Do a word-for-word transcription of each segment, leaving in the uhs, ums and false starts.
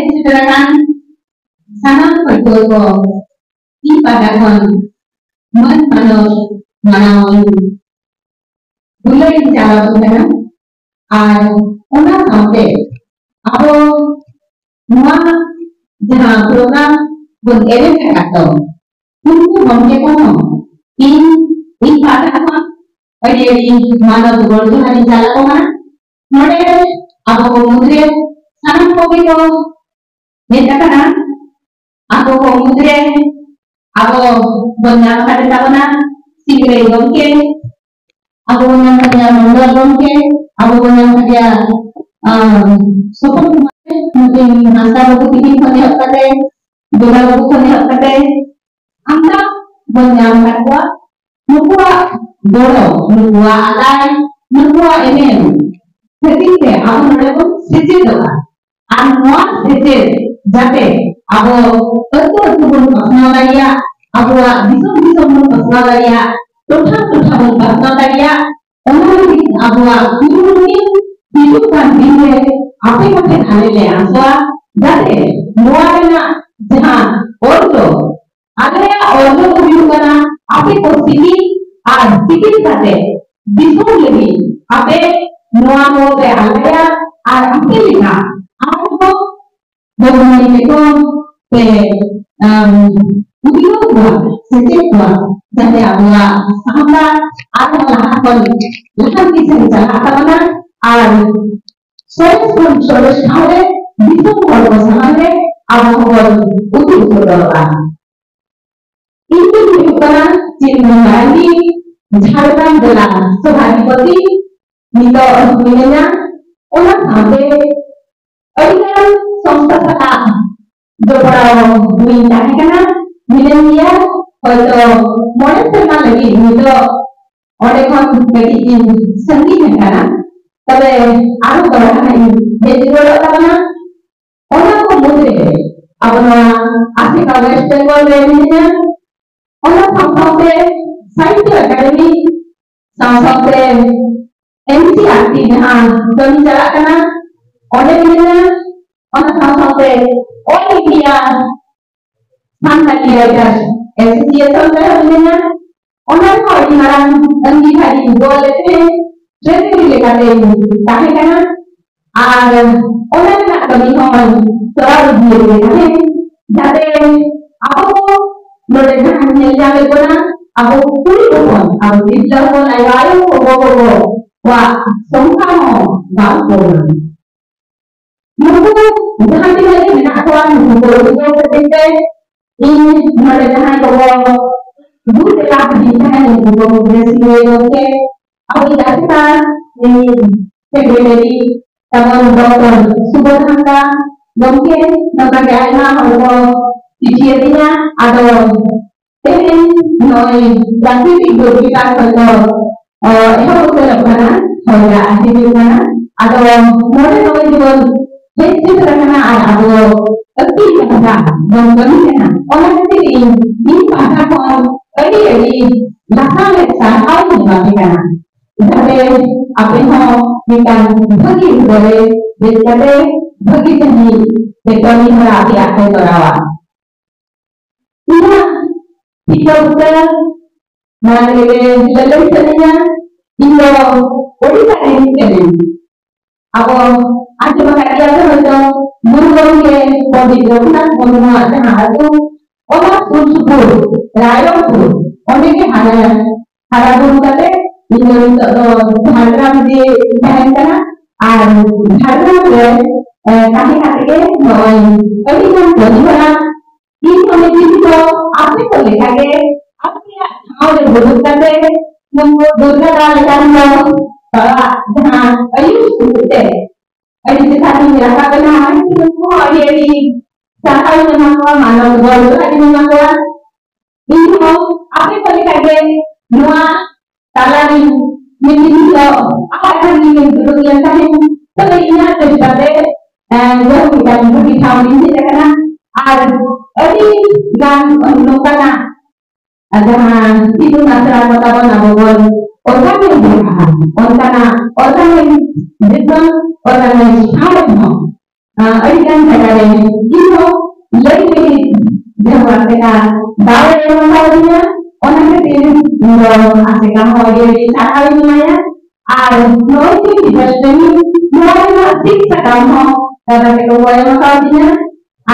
ᱥᱮᱴᱮᱨ ᱟᱠᱟᱱ ᱥᱟᱱᱟᱢ ᱯᱟᱹᱴᱷᱩᱣᱟᱹ ᱠᱚ ᱤᱧ ᱯᱟᱦᱴᱟ ᱠᱷᱚᱱ ᱢᱟᱹᱱ ᱢᱟᱱᱚᱛ ᱢᱟᱱᱟᱣ ᱤᱧ ᱫᱩᱞᱟᱹᱲ ᱤᱧ ᱪᱟᱞ ᱟᱵᱚᱱ ᱠᱟᱱᱟ᱾ ᱟᱨ ᱚᱱᱟ ᱥᱟᱶᱛᱮ ᱟᱵᱚ ᱱᱚᱣᱟ ᱡᱟᱦᱟᱸ ᱯᱨᱳᱜᱨᱟᱢ ᱵᱚᱱ ᱮᱨᱮᱸᱡᱽ ᱟᱠᱟᱫ ᱫᱚ, ᱩᱱᱠᱩ ᱜᱚᱢᱠᱮ ᱠᱚᱦᱚᱸ ᱤᱧ ᱤᱧ ᱯᱟᱦᱴᱟ ᱠᱷᱚᱱ ᱟᱹᱰᱤ ᱟᱹᱰᱤ ᱢᱟᱱᱚᱛ ᱜᱚᱲ ᱡᱚᱦᱟᱨ ᱤᱧ ᱪᱟᱞ ᱟᱠᱚ ᱠᱟᱱᱟ᱾ ᱱᱚᱰᱮ ᱟᱵᱚ ᱠᱚ ᱢᱩᱫᱽᱨᱮ ᱥᱟᱱᱟᱢ ᱠᱚᱜᱮ ᱠᱚ ᱦᱮᱡ ᱟᱠᱟᱱᱟ᱾ ᱟᱠᱚ ᱠᱚ ᱢᱩᱫᱽᱨᱮ ᱟᱵᱚ ᱵᱚᱱ ᱧᱟᱢ ᱟᱠᱟᱫ ᱛᱟᱵᱚᱱᱟ ᱥᱤᱝᱨᱟᱹᱭ ᱜᱚᱢᱠᱮ, ᱟᱵᱚ ᱵᱚᱱ ᱧᱟᱢ ᱟᱠᱟᱫᱮᱭᱟ ᱢᱚᱱᱰᱚᱞ ᱜᱚᱢᱠᱮ, ᱟᱵᱚ ᱵᱚᱱ ᱧᱟᱢ ᱟᱠᱟᱫᱮᱭᱟ, ᱟᱸ, ᱥᱚᱯᱚᱱ ᱠᱩᱢᱟᱨ, ᱱᱩᱠᱤᱱ ᱦᱟᱸᱥᱫᱟ ᱵᱟᱹᱵᱩ ᱛᱤᱠᱤᱱ ᱠᱷᱚᱱ ᱮᱦᱚᱵ ᱠᱟᱛᱮ, ᱫᱩᱞᱟ ᱵᱟᱹᱵᱩ ᱠᱷᱚᱱ ᱮᱦᱚᱵ ᱠᱟᱛᱮ, ᱟᱢᱫᱟ ᱵᱚᱱ ᱧᱟᱢ ᱟᱠᱟᱫ ᱠᱚᱣᱟ᱾ ᱱᱩᱠᱩᱣᱟᱜ ᱜᱚᱲᱚ, ᱱᱩᱠᱩᱣᱟᱜ ᱟᱞᱟᱭ, ᱱᱩᱠᱩᱣᱟᱜ ᱮᱱᱮᱢ ᱠᱷᱟᱹᱛᱤᱨ ᱛᱮ ᱟᱵᱚ ᱱᱚᱰᱮ ᱵᱚᱱ ᱥᱮᱪᱮᱫᱚᱜᱼᱟ᱾ ᱟᱨ ᱱᱚᱣᱟ ᱥᱮᱪᱮᱫ ᱡᱟᱛᱮ ᱟᱵᱚ ᱟᱹᱛᱩ ᱟᱹᱛᱩ ᱵᱚᱱ ᱯᱟᱥᱱᱟᱣ ᱫᱟᱲᱮᱭᱟᱜ, ᱟᱵᱚᱣᱟᱜ ᱫᱤᱥᱚᱢ ᱫᱤᱥᱚᱢ ᱵᱚᱱ ᱯᱟᱥᱱᱟᱣ ᱫᱟᱲᱮᱭᱟᱜ, ᱴᱚᱴᱷᱟ ᱴᱚᱴᱷᱟ ᱵᱚᱱ ᱯᱟᱥᱱᱟᱣ ᱫᱟᱲᱮᱭᱟᱜ, ᱚᱱᱟ ᱞᱟᱹᱜᱤᱫ ᱟᱵᱚᱣᱟᱜ ᱠᱩᱨᱩᱢᱩᱴᱩ ᱦᱤᱡᱩᱜ ᱠᱟᱱ ᱫᱤᱱ ᱨᱮ ᱟᱯᱮ ᱠᱚᱴᱷᱮᱱ ᱟᱞᱮ ᱞᱮ ᱟᱥᱚᱜᱼᱟ, ᱡᱟᱛᱮ ᱱᱚᱣᱟ ᱨᱮᱱᱟᱜ ᱡᱟᱦᱟᱸ ᱚᱨᱡᱚ, ᱟᱞᱮᱭᱟᱜ ᱚᱨᱡᱚ ᱫᱚ ᱦᱩᱭᱩᱜ ᱠᱟᱱᱟ ᱟᱯᱮ ᱠᱚ ᱥᱤᱠᱤᱲ ᱟᱨ ᱥᱤᱠᱤᱲ ᱠᱟᱛᱮ ᱫᱤᱥᱚᱢ ᱞᱟᱹᱜᱤᱫ ᱟᱯᱮ ᱱᱚᱣᱟ ᱠᱚ ᱯᱮ ᱟᱞᱜᱟᱭᱟ ᱟᱨ ᱟᱯᱮ ᱞᱮᱠᱟ ᱟᱨᱦᱚᱸ ᱵᱟᱹᱵᱩ ᱢᱟᱹᱭ ᱛᱮᱠᱚ ᱯᱮ, ᱟᱢ, ᱩᱫᱽᱜᱟᱹᱣ ᱠᱚᱣᱟ, ᱥᱮᱪᱮᱫ ᱠᱚᱣᱟ, ᱡᱟᱛᱮ ᱟᱵᱚᱣᱟᱜ ᱥᱟᱶᱛᱟ ᱟᱨᱦᱚᱸ ᱞᱟᱦᱟ ᱠᱷᱚᱱ ᱞᱟᱦᱟᱱᱛᱤ ᱥᱮᱫ ᱪᱟᱞᱟᱜ ᱛᱟᱵᱚᱱᱟ ᱟᱨ ᱥᱚᱨᱮᱥ ᱠᱷᱚᱱ ᱥᱚᱨᱮᱥ ᱴᱷᱟᱶ ᱨᱮ ᱫᱤᱥᱚᱢ ᱦᱚᱲ ᱠᱚ ᱥᱟᱢᱟᱝ ᱨᱮ ᱟᱵᱚ ᱦᱚᱸᱵᱚᱱ ᱩᱫᱩᱜ ᱥᱚᱫᱚᱨᱚᱜᱼᱟ᱾ ᱤᱧ ᱫᱚᱧ ᱦᱩᱭᱩᱜ ᱠᱟᱱᱟ ᱪᱤᱱᱢᱚᱭ ᱢᱟᱨᱟᱱᱰᱤ, ᱡᱷᱟᱲᱜᱨᱟᱢ ᱡᱮᱞᱟ ᱥᱚᱵᱷᱟᱫᱷᱤᱯᱚᱛᱤ ᱱᱤᱛᱚᱜ ᱢᱤᱱᱟᱹᱧᱟ᱾ ᱚᱱᱟ ᱥᱟᱶᱛᱮ ᱟᱹᱰᱤᱜᱟᱱ ᱥᱚᱝᱥᱛᱷᱟ ᱥᱟᱞᱟᱜ ᱡᱚᱯᱲᱟᱣ ᱦᱩᱭ ᱛᱟᱦᱮᱸ ᱠᱟᱱᱟ, ᱢᱤᱱᱟᱹᱧ ᱜᱮᱭᱟ᱾ ᱦᱚᱭᱛᱚ ᱢᱚᱬᱮ ᱥᱮᱨᱢᱟ ᱞᱟᱹᱜᱤᱫ ᱱᱤᱛᱚᱜ ᱚᱸᱰᱮ ᱠᱷᱚᱱ ᱠᱟᱹᱴᱤᱡ ᱤᱧ ᱥᱟᱺᱜᱤᱧ ᱟᱠᱟᱱᱟ, ᱛᱚᱵᱮ ᱟᱨᱦᱚᱸ ᱫᱚᱦᱲᱟ ᱤᱧ ᱦᱮᱡ ᱨᱩᱣᱟᱹᱲᱚᱜ ᱛᱟᱵᱚᱱᱟ᱾ ᱚᱱᱟ ᱠᱚ ᱢᱩᱫᱽᱨᱮ ᱟᱵᱚ ᱱᱚᱣᱟ ᱟᱥᱮᱠᱟ ᱣᱮᱥᱴ ᱵᱮᱝᱜᱚᱞ ᱨᱮ ᱢᱤᱱᱟᱹᱧᱟ᱾ ᱚᱱᱟ ᱥᱟᱶ ᱥᱟᱶᱛᱮ ᱥᱟᱦᱤᱛᱛᱚ ᱮᱠᱟᱰᱮᱢᱤ ᱥᱟᱶ ᱥᱟᱶᱛᱮ ᱮᱱ ᱥᱤ ᱟᱨ ᱴᱤ ᱡᱟᱦᱟᱸ ᱠᱟᱹᱢᱤ ᱪᱟᱞᱟᱜ ᱠᱟᱱᱟ, ᱚᱸᱰᱮ ᱢᱤᱱᱟᱹᱧᱟ᱾ ᱚᱱᱟ ᱥᱟᱶ ᱥᱟᱶᱛᱮ All India Santali Writers Association ᱨᱮ ᱦᱩᱭ ᱞᱮᱱᱟ᱾ ᱚᱱᱟ ᱨᱮᱦᱚᱸ ᱟᱹᱰᱤ ᱢᱟᱨᱟᱝ ᱟᱹᱝᱜᱤᱵᱷᱟᱨ ᱤᱧ ᱜᱚᱜ ᱞᱮᱫ ᱛᱟᱦᱮᱸᱫ, treasury ᱞᱮᱠᱟᱛᱮᱧ ᱛᱟᱦᱮᱸ ᱠᱟᱱᱟ᱾ ᱟᱨ ᱚᱱᱟ ᱨᱮᱱᱟᱜ ᱠᱟᱹᱢᱤ ᱦᱚᱸ ᱛᱚᱨᱟᱣ ᱤᱫᱤᱭᱮᱫ ᱜᱮ ᱛᱟᱦᱮᱸᱫ, ᱡᱟᱛᱮ ᱟᱵᱚ ᱠᱚ ᱱᱚᱰᱮ ᱡᱟᱦᱟᱸ ᱧᱮᱞ ᱧᱟᱢᱮᱫ ᱵᱚᱱᱟ, ᱟᱵᱚ ᱠᱩᱲᱤ ᱦᱚᱯᱚᱱ, ᱟᱵᱚ ᱛᱤᱨᱞᱟᱹ ᱦᱚᱯᱚᱱ, ᱟᱭᱳ ᱟᱭᱳ, ᱜᱚᱜᱚ ᱜᱚᱜᱚ ᱠᱚᱣᱟᱜ ᱥᱚᱝᱠᱷᱟ ᱦᱚᱸ ᱵᱟᱝ ᱠᱚᱢᱟ᱾ ᱱᱩᱠᱩ ᱡᱟᱦᱟᱸ ᱛᱤᱱᱟᱹᱜ ᱜᱮ ᱢᱮᱱᱟᱜ ᱠᱚᱣᱟ, ᱱᱩᱠᱩ ᱠᱚ ᱩᱫᱽᱜᱟᱹᱣ ᱠᱷᱟᱹᱛᱤᱨ ᱛᱮ ᱤᱧ ᱱᱚᱰᱮ ᱡᱟᱦᱟᱸᱭ ᱠᱚᱠᱚ ᱫᱩᱲᱩᱵ ᱮᱫᱟ, ᱦᱩᱰᱤᱧ ᱛᱟᱦᱮᱸ ᱩᱱᱠᱩ ᱠᱚ ᱢᱩᱫᱽᱨᱮ ᱥᱤᱝᱨᱟᱹᱭ ᱜᱚᱢᱠᱮ, ᱟᱵᱚᱭᱤᱡ ᱟᱥᱮᱠᱟ, ᱤᱧ secretary ᱛᱟᱵᱚᱱ ᱰᱚᱠᱴᱚᱨ ᱥᱩᱵᱳᱫᱷ ᱦᱟᱸᱥᱫᱟ ᱜᱚᱢᱠᱮ, ᱱᱚᱝᱠᱟ ᱜᱮ ᱟᱭᱢᱟ ᱦᱚᱲ ᱠᱚ ᱪᱤᱴᱷᱤ ᱟᱹᱫᱤᱧᱟ᱾ ᱟᱫᱚ ᱛᱮᱦᱮᱧ ᱱᱚᱜᱼᱚᱭ ᱯᱨᱟᱠᱨᱤᱛᱤᱠ ᱫᱩᱨᱵᱤᱯᱟᱠ ᱦᱚᱭᱛᱚ, ᱚ, ᱮᱦᱚᱵ ᱩᱛᱟᱹᱨᱚᱜ ᱠᱟᱱᱟ, ᱦᱚᱭ ᱫᱟᱜ ᱦᱤᱡᱩᱜ ᱠᱟᱱᱟ᱾ ᱟᱫᱚ ᱱᱚᱰᱮ ᱱᱚᱜᱼᱚᱭ ᱡᱮᱢᱚᱱ ᱦᱮᱡ ᱥᱮᱴᱮᱨ ᱟᱠᱟᱱᱟ ᱟᱨ ᱟᱵᱚ ᱟᱹᱠᱤᱞ ᱠᱟᱛᱷᱟ ᱵᱚᱱ ᱠᱟᱹᱢᱤ ᱠᱟᱱᱟ, ᱚᱱᱟ ᱠᱷᱟᱹᱛᱤᱨ ᱤᱧ ᱤᱧ ᱯᱟᱦᱴᱟ ᱠᱷᱚᱱ ᱟᱹᱰᱤ ᱟᱹᱰᱤ ᱞᱟᱥᱟᱲᱦᱮᱫ ᱥᱟᱨᱦᱟᱣ ᱤᱧ ᱮᱢᱟ ᱯᱮ ᱠᱟᱱᱟ᱾ ᱡᱟᱛᱮ ᱟᱯᱮ ᱦᱚᱸ ᱢᱤᱫᱴᱟᱝ ᱵᱷᱟᱹᱜᱤ ᱦᱩᱫᱟᱹ ᱨᱮ ᱫᱮᱡ ᱠᱟᱛᱮ ᱵᱷᱟᱹᱜᱤ ᱥᱟᱺᱦᱤᱡ ᱯᱮ ᱠᱟᱹᱢᱤ ᱦᱚᱨᱟ ᱟᱯᱮᱭᱟᱜ ᱯᱮ ᱛᱚᱨᱟᱣᱟ᱾ ᱤᱧᱟᱹᱜ ᱴᱷᱤᱠᱟᱹ ᱵᱩᱴᱟᱹ ᱢᱟᱲᱟᱝ ᱨᱮᱜᱮ ᱞᱟᱹᱞᱟᱹᱭ ᱥᱟᱱᱟᱧᱟ, ᱤᱧ ᱫᱚ ᱳᱰᱤᱥᱟ ᱨᱤᱱᱤᱡ ᱠᱟᱹᱱᱟᱹᱧ᱾ ᱟᱵᱚ ᱟᱸᱡᱚᱢ ᱟᱠᱟᱫ ᱜᱮᱭᱟ ᱵᱚᱱ ᱦᱚᱭᱛᱚ, ᱜᱩᱨᱩ ᱜᱚᱢᱠᱮ ᱯᱚᱱᱰᱤᱛ ᱨᱚᱜᱷᱩᱱᱟᱛᱷ ᱢᱩᱨᱢᱩᱣᱟᱜ ᱡᱟᱦᱟᱸ ᱟᱹᱛᱩ, ᱚᱱᱟ ᱥᱩᱨ ᱥᱩᱯᱩᱨ ᱨᱟᱭᱨᱚᱝᱯᱩᱨ, ᱚᱸᱰᱮ ᱜᱮ ᱦᱟᱨᱟ ᱦᱟᱨᱟ ᱵᱩᱨᱩ ᱠᱟᱛᱮ ᱤᱧ ᱫᱚ ᱱᱤᱛᱚᱜ ᱫᱚ ᱡᱷᱟᱲᱜᱨᱟᱢ ᱨᱮ ᱛᱟᱦᱮᱱ ᱠᱟᱱᱟ᱾ ᱟᱨ ᱡᱷᱟᱲᱜᱨᱟᱢ ᱨᱮ, ᱮ, ᱛᱟᱦᱮᱸ ᱠᱟᱛᱮ ᱜᱮ ᱱᱚᱜᱼᱚᱭ ᱟᱹᱰᱤ ᱜᱟᱱ ᱠᱟᱹᱢᱤ ᱦᱚᱨᱟ ᱤᱧ ᱦᱚᱸ ᱱᱤᱛ ᱫᱚ ᱟᱯᱮ ᱠᱚ ᱞᱮᱠᱟᱜᱮ ᱟᱯᱮᱭᱟᱜ ᱴᱷᱟᱶ ᱨᱮ ᱫᱩᱲᱩᱵ ᱠᱟᱛᱮ ᱱᱩᱠᱩ ᱫᱩᱨᱜᱟ ᱫᱟ ᱞᱮᱠᱟᱱ ᱦᱚᱲ, ᱟᱜ ᱡᱟᱦᱟᱸ ᱟᱹᱭᱩᱨ ᱥᱩᱛᱩᱜ ᱛᱮ ᱟᱹᱰᱤ ᱪᱮᱛᱟᱱ ᱤᱧ ᱨᱟᱠᱟᱵ ᱮᱱᱟ᱾ ᱱᱩᱠᱩ ᱦᱚᱸ ᱟᱹᱰᱤ ᱟᱹᱰᱤ ᱥᱟᱨᱦᱟᱣ ᱤᱧ ᱮᱢᱟ ᱠᱚᱣᱟ, ᱢᱟᱱᱚᱛ ᱜᱚᱲ ᱡᱚᱦᱟᱨ ᱤᱧ ᱮᱢᱟ ᱠᱚᱣᱟ᱾ ᱤᱧ ᱦᱚᱸ ᱟᱯᱮ ᱠᱚ ᱞᱮᱠᱟᱜᱮ ᱱᱚᱣᱟ ᱛᱟᱞᱟᱨᱤᱧ ᱢᱤᱫ ᱫᱤᱱ ᱦᱤᱞᱳᱜ ᱟᱯᱟᱜ ᱴᱷᱮᱱ ᱜᱤᱧ ᱫᱩᱲᱩᱵ ᱞᱮᱱ ᱛᱟᱦᱮᱸᱫ᱾ ᱛᱚᱵᱮ ᱤᱧᱟᱹᱜ ᱪᱮᱥᱴᱟ ᱛᱮ, ᱮᱸ, ᱡᱟᱭᱦᱳᱠ, ᱢᱤᱫᱴᱟᱝ ᱵᱷᱟᱹᱜᱤ ᱴᱷᱟᱶ ᱨᱤᱧ ᱦᱮᱡ ᱟᱠᱟᱱᱟ᱾ ᱟᱨ ᱟᱹᱰᱤ ᱜᱟᱱ ᱱᱚᱝᱠᱟᱱᱟᱜ ᱡᱟᱦᱟᱸ ᱤᱛᱩᱱ ᱟᱥᱲᱟ ᱠᱚ ᱛᱟᱵᱚᱱ ᱟᱵᱚ ᱵᱚᱱ organize ᱟᱠᱟᱫᱼᱟ, ᱚᱱᱠᱟᱱᱟᱜ organization, organize ᱴᱷᱟᱶ ᱨᱮᱦᱚᱸ ᱟᱹᱰᱤ ᱜᱟᱱ ᱡᱟᱭᱜᱟ ᱨᱮ ᱤᱧ ᱦᱚᱸ ᱞᱟᱹᱭ ᱞᱟᱹᱜᱤᱫ ᱡᱟᱦᱟᱸ ᱞᱮᱠᱟ ᱫᱟᱣ ᱮ ᱮᱢ ᱟᱠᱟᱫᱤᱧᱟ, ᱚᱱᱟ ᱠᱷᱟᱹᱛᱤᱨ ᱤᱧ ᱫᱚ ᱟᱥᱮᱠᱟ ᱦᱚᱸ ᱟᱹᱰᱤ ᱟᱹᱰᱤ ᱥᱟᱨᱦᱟᱣ ᱤᱧ ᱮᱢᱟᱭᱟ᱾ ᱟᱨ ᱱᱚᱜᱼᱚᱭ ᱡᱮ teachers training, ᱱᱚᱣᱟ ᱨᱮᱱᱟᱜ ᱥᱤᱫ ᱥᱟᱠᱟᱢ ᱦᱚᱸ ᱫᱟᱫᱟ ᱛᱟᱠᱚ ᱠᱚ ᱮᱢ ᱟᱠᱟᱫᱤᱧᱟ᱾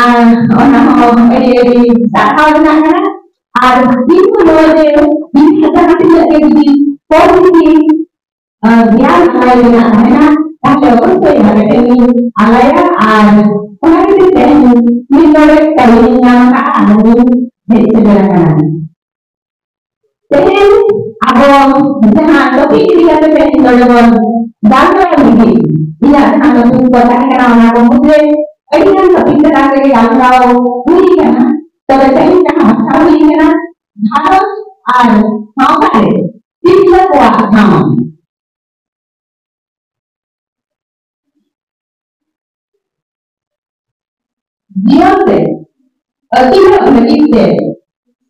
ᱟᱨ ᱚᱱᱟ ᱦᱚᱸ ᱟᱹᱰᱤ ᱟᱹᱰᱤ ᱥᱟᱨᱦᱟᱣ ᱨᱮᱱᱟᱜ ᱠᱟᱱᱟ᱾ ᱟᱨ ᱤᱧ ᱦᱚᱸ ᱱᱚᱣᱟ ᱨᱮ ᱤᱧ ᱡᱟᱦᱟᱸ ᱛᱤᱱᱟᱹᱜ ᱜᱮ ᱡᱩᱫᱤ positive, ᱟᱸ, ᱜᱮᱭᱟᱱ ᱟᱞᱟᱭ ᱨᱮᱱᱟᱜ ᱛᱟᱦᱮᱱᱟ, ᱛᱟᱦᱞᱮ ᱚᱵᱚᱥᱥᱳᱭ ᱟᱞᱮ ᱴᱷᱮᱱ ᱤᱧ ᱟᱞᱟᱭᱟ᱾ ᱟᱨ ᱚᱱᱟ ᱠᱷᱟᱹᱛᱤᱨ ᱛᱮ ᱛᱮᱦᱮᱧ ᱢᱤᱫ ᱰᱚᱸᱰᱮᱠ ᱠᱟᱹᱢᱤᱧ ᱧᱟᱢ ᱟᱠᱟᱫᱼᱟ, ᱟᱨ ᱤᱧ ᱦᱮᱡ ᱥᱮᱴᱮᱨ ᱟᱠᱟᱱᱟ᱾ ᱛᱮᱦᱮᱧ ᱟᱵᱚ ᱡᱟᱦᱟᱸ topic ᱤᱫᱤ ᱠᱟᱛᱮ ᱛᱮᱦᱮᱧ ᱱᱚᱰᱮ ᱵᱚᱱ ᱜᱟᱞᱢᱟᱨᱟᱣ ᱞᱟᱹᱜᱤᱫ, ᱤᱧᱟᱹᱜ ᱡᱟᱦᱟᱸ topic ᱠᱚ ᱛᱟᱦᱮᱸ ᱠᱟᱱᱟ, ᱚᱱᱟ ᱠᱚ ᱢᱩᱫᱽᱨᱮ ᱟᱹᱰᱤ ᱜᱟᱱ topic ᱪᱮᱛᱟᱱ ᱨᱮᱜᱮ ᱜᱟᱞᱢᱟᱨᱟᱣ ᱦᱩᱭ ᱠᱟᱱᱟ᱾ ᱛᱚᱵᱮ ᱛᱮᱦᱮᱧ ᱡᱟᱦᱟᱸ ᱵᱟᱪᱷᱟᱣ ᱦᱩᱭ ᱠᱟᱱᱟ, ᱜᱷᱟᱨᱚᱸᱡᱽ ᱟᱨ ᱥᱟᱶᱛᱟ ᱨᱮ ᱛᱤᱨᱞᱟᱹ ᱠᱚᱣᱟᱜ ᱴᱷᱟᱶ᱾ ᱡᱤᱭᱚᱱ ᱨᱮ ᱟᱹᱠᱤᱞᱚᱜ ᱞᱟᱹᱜᱤᱫ ᱛᱮ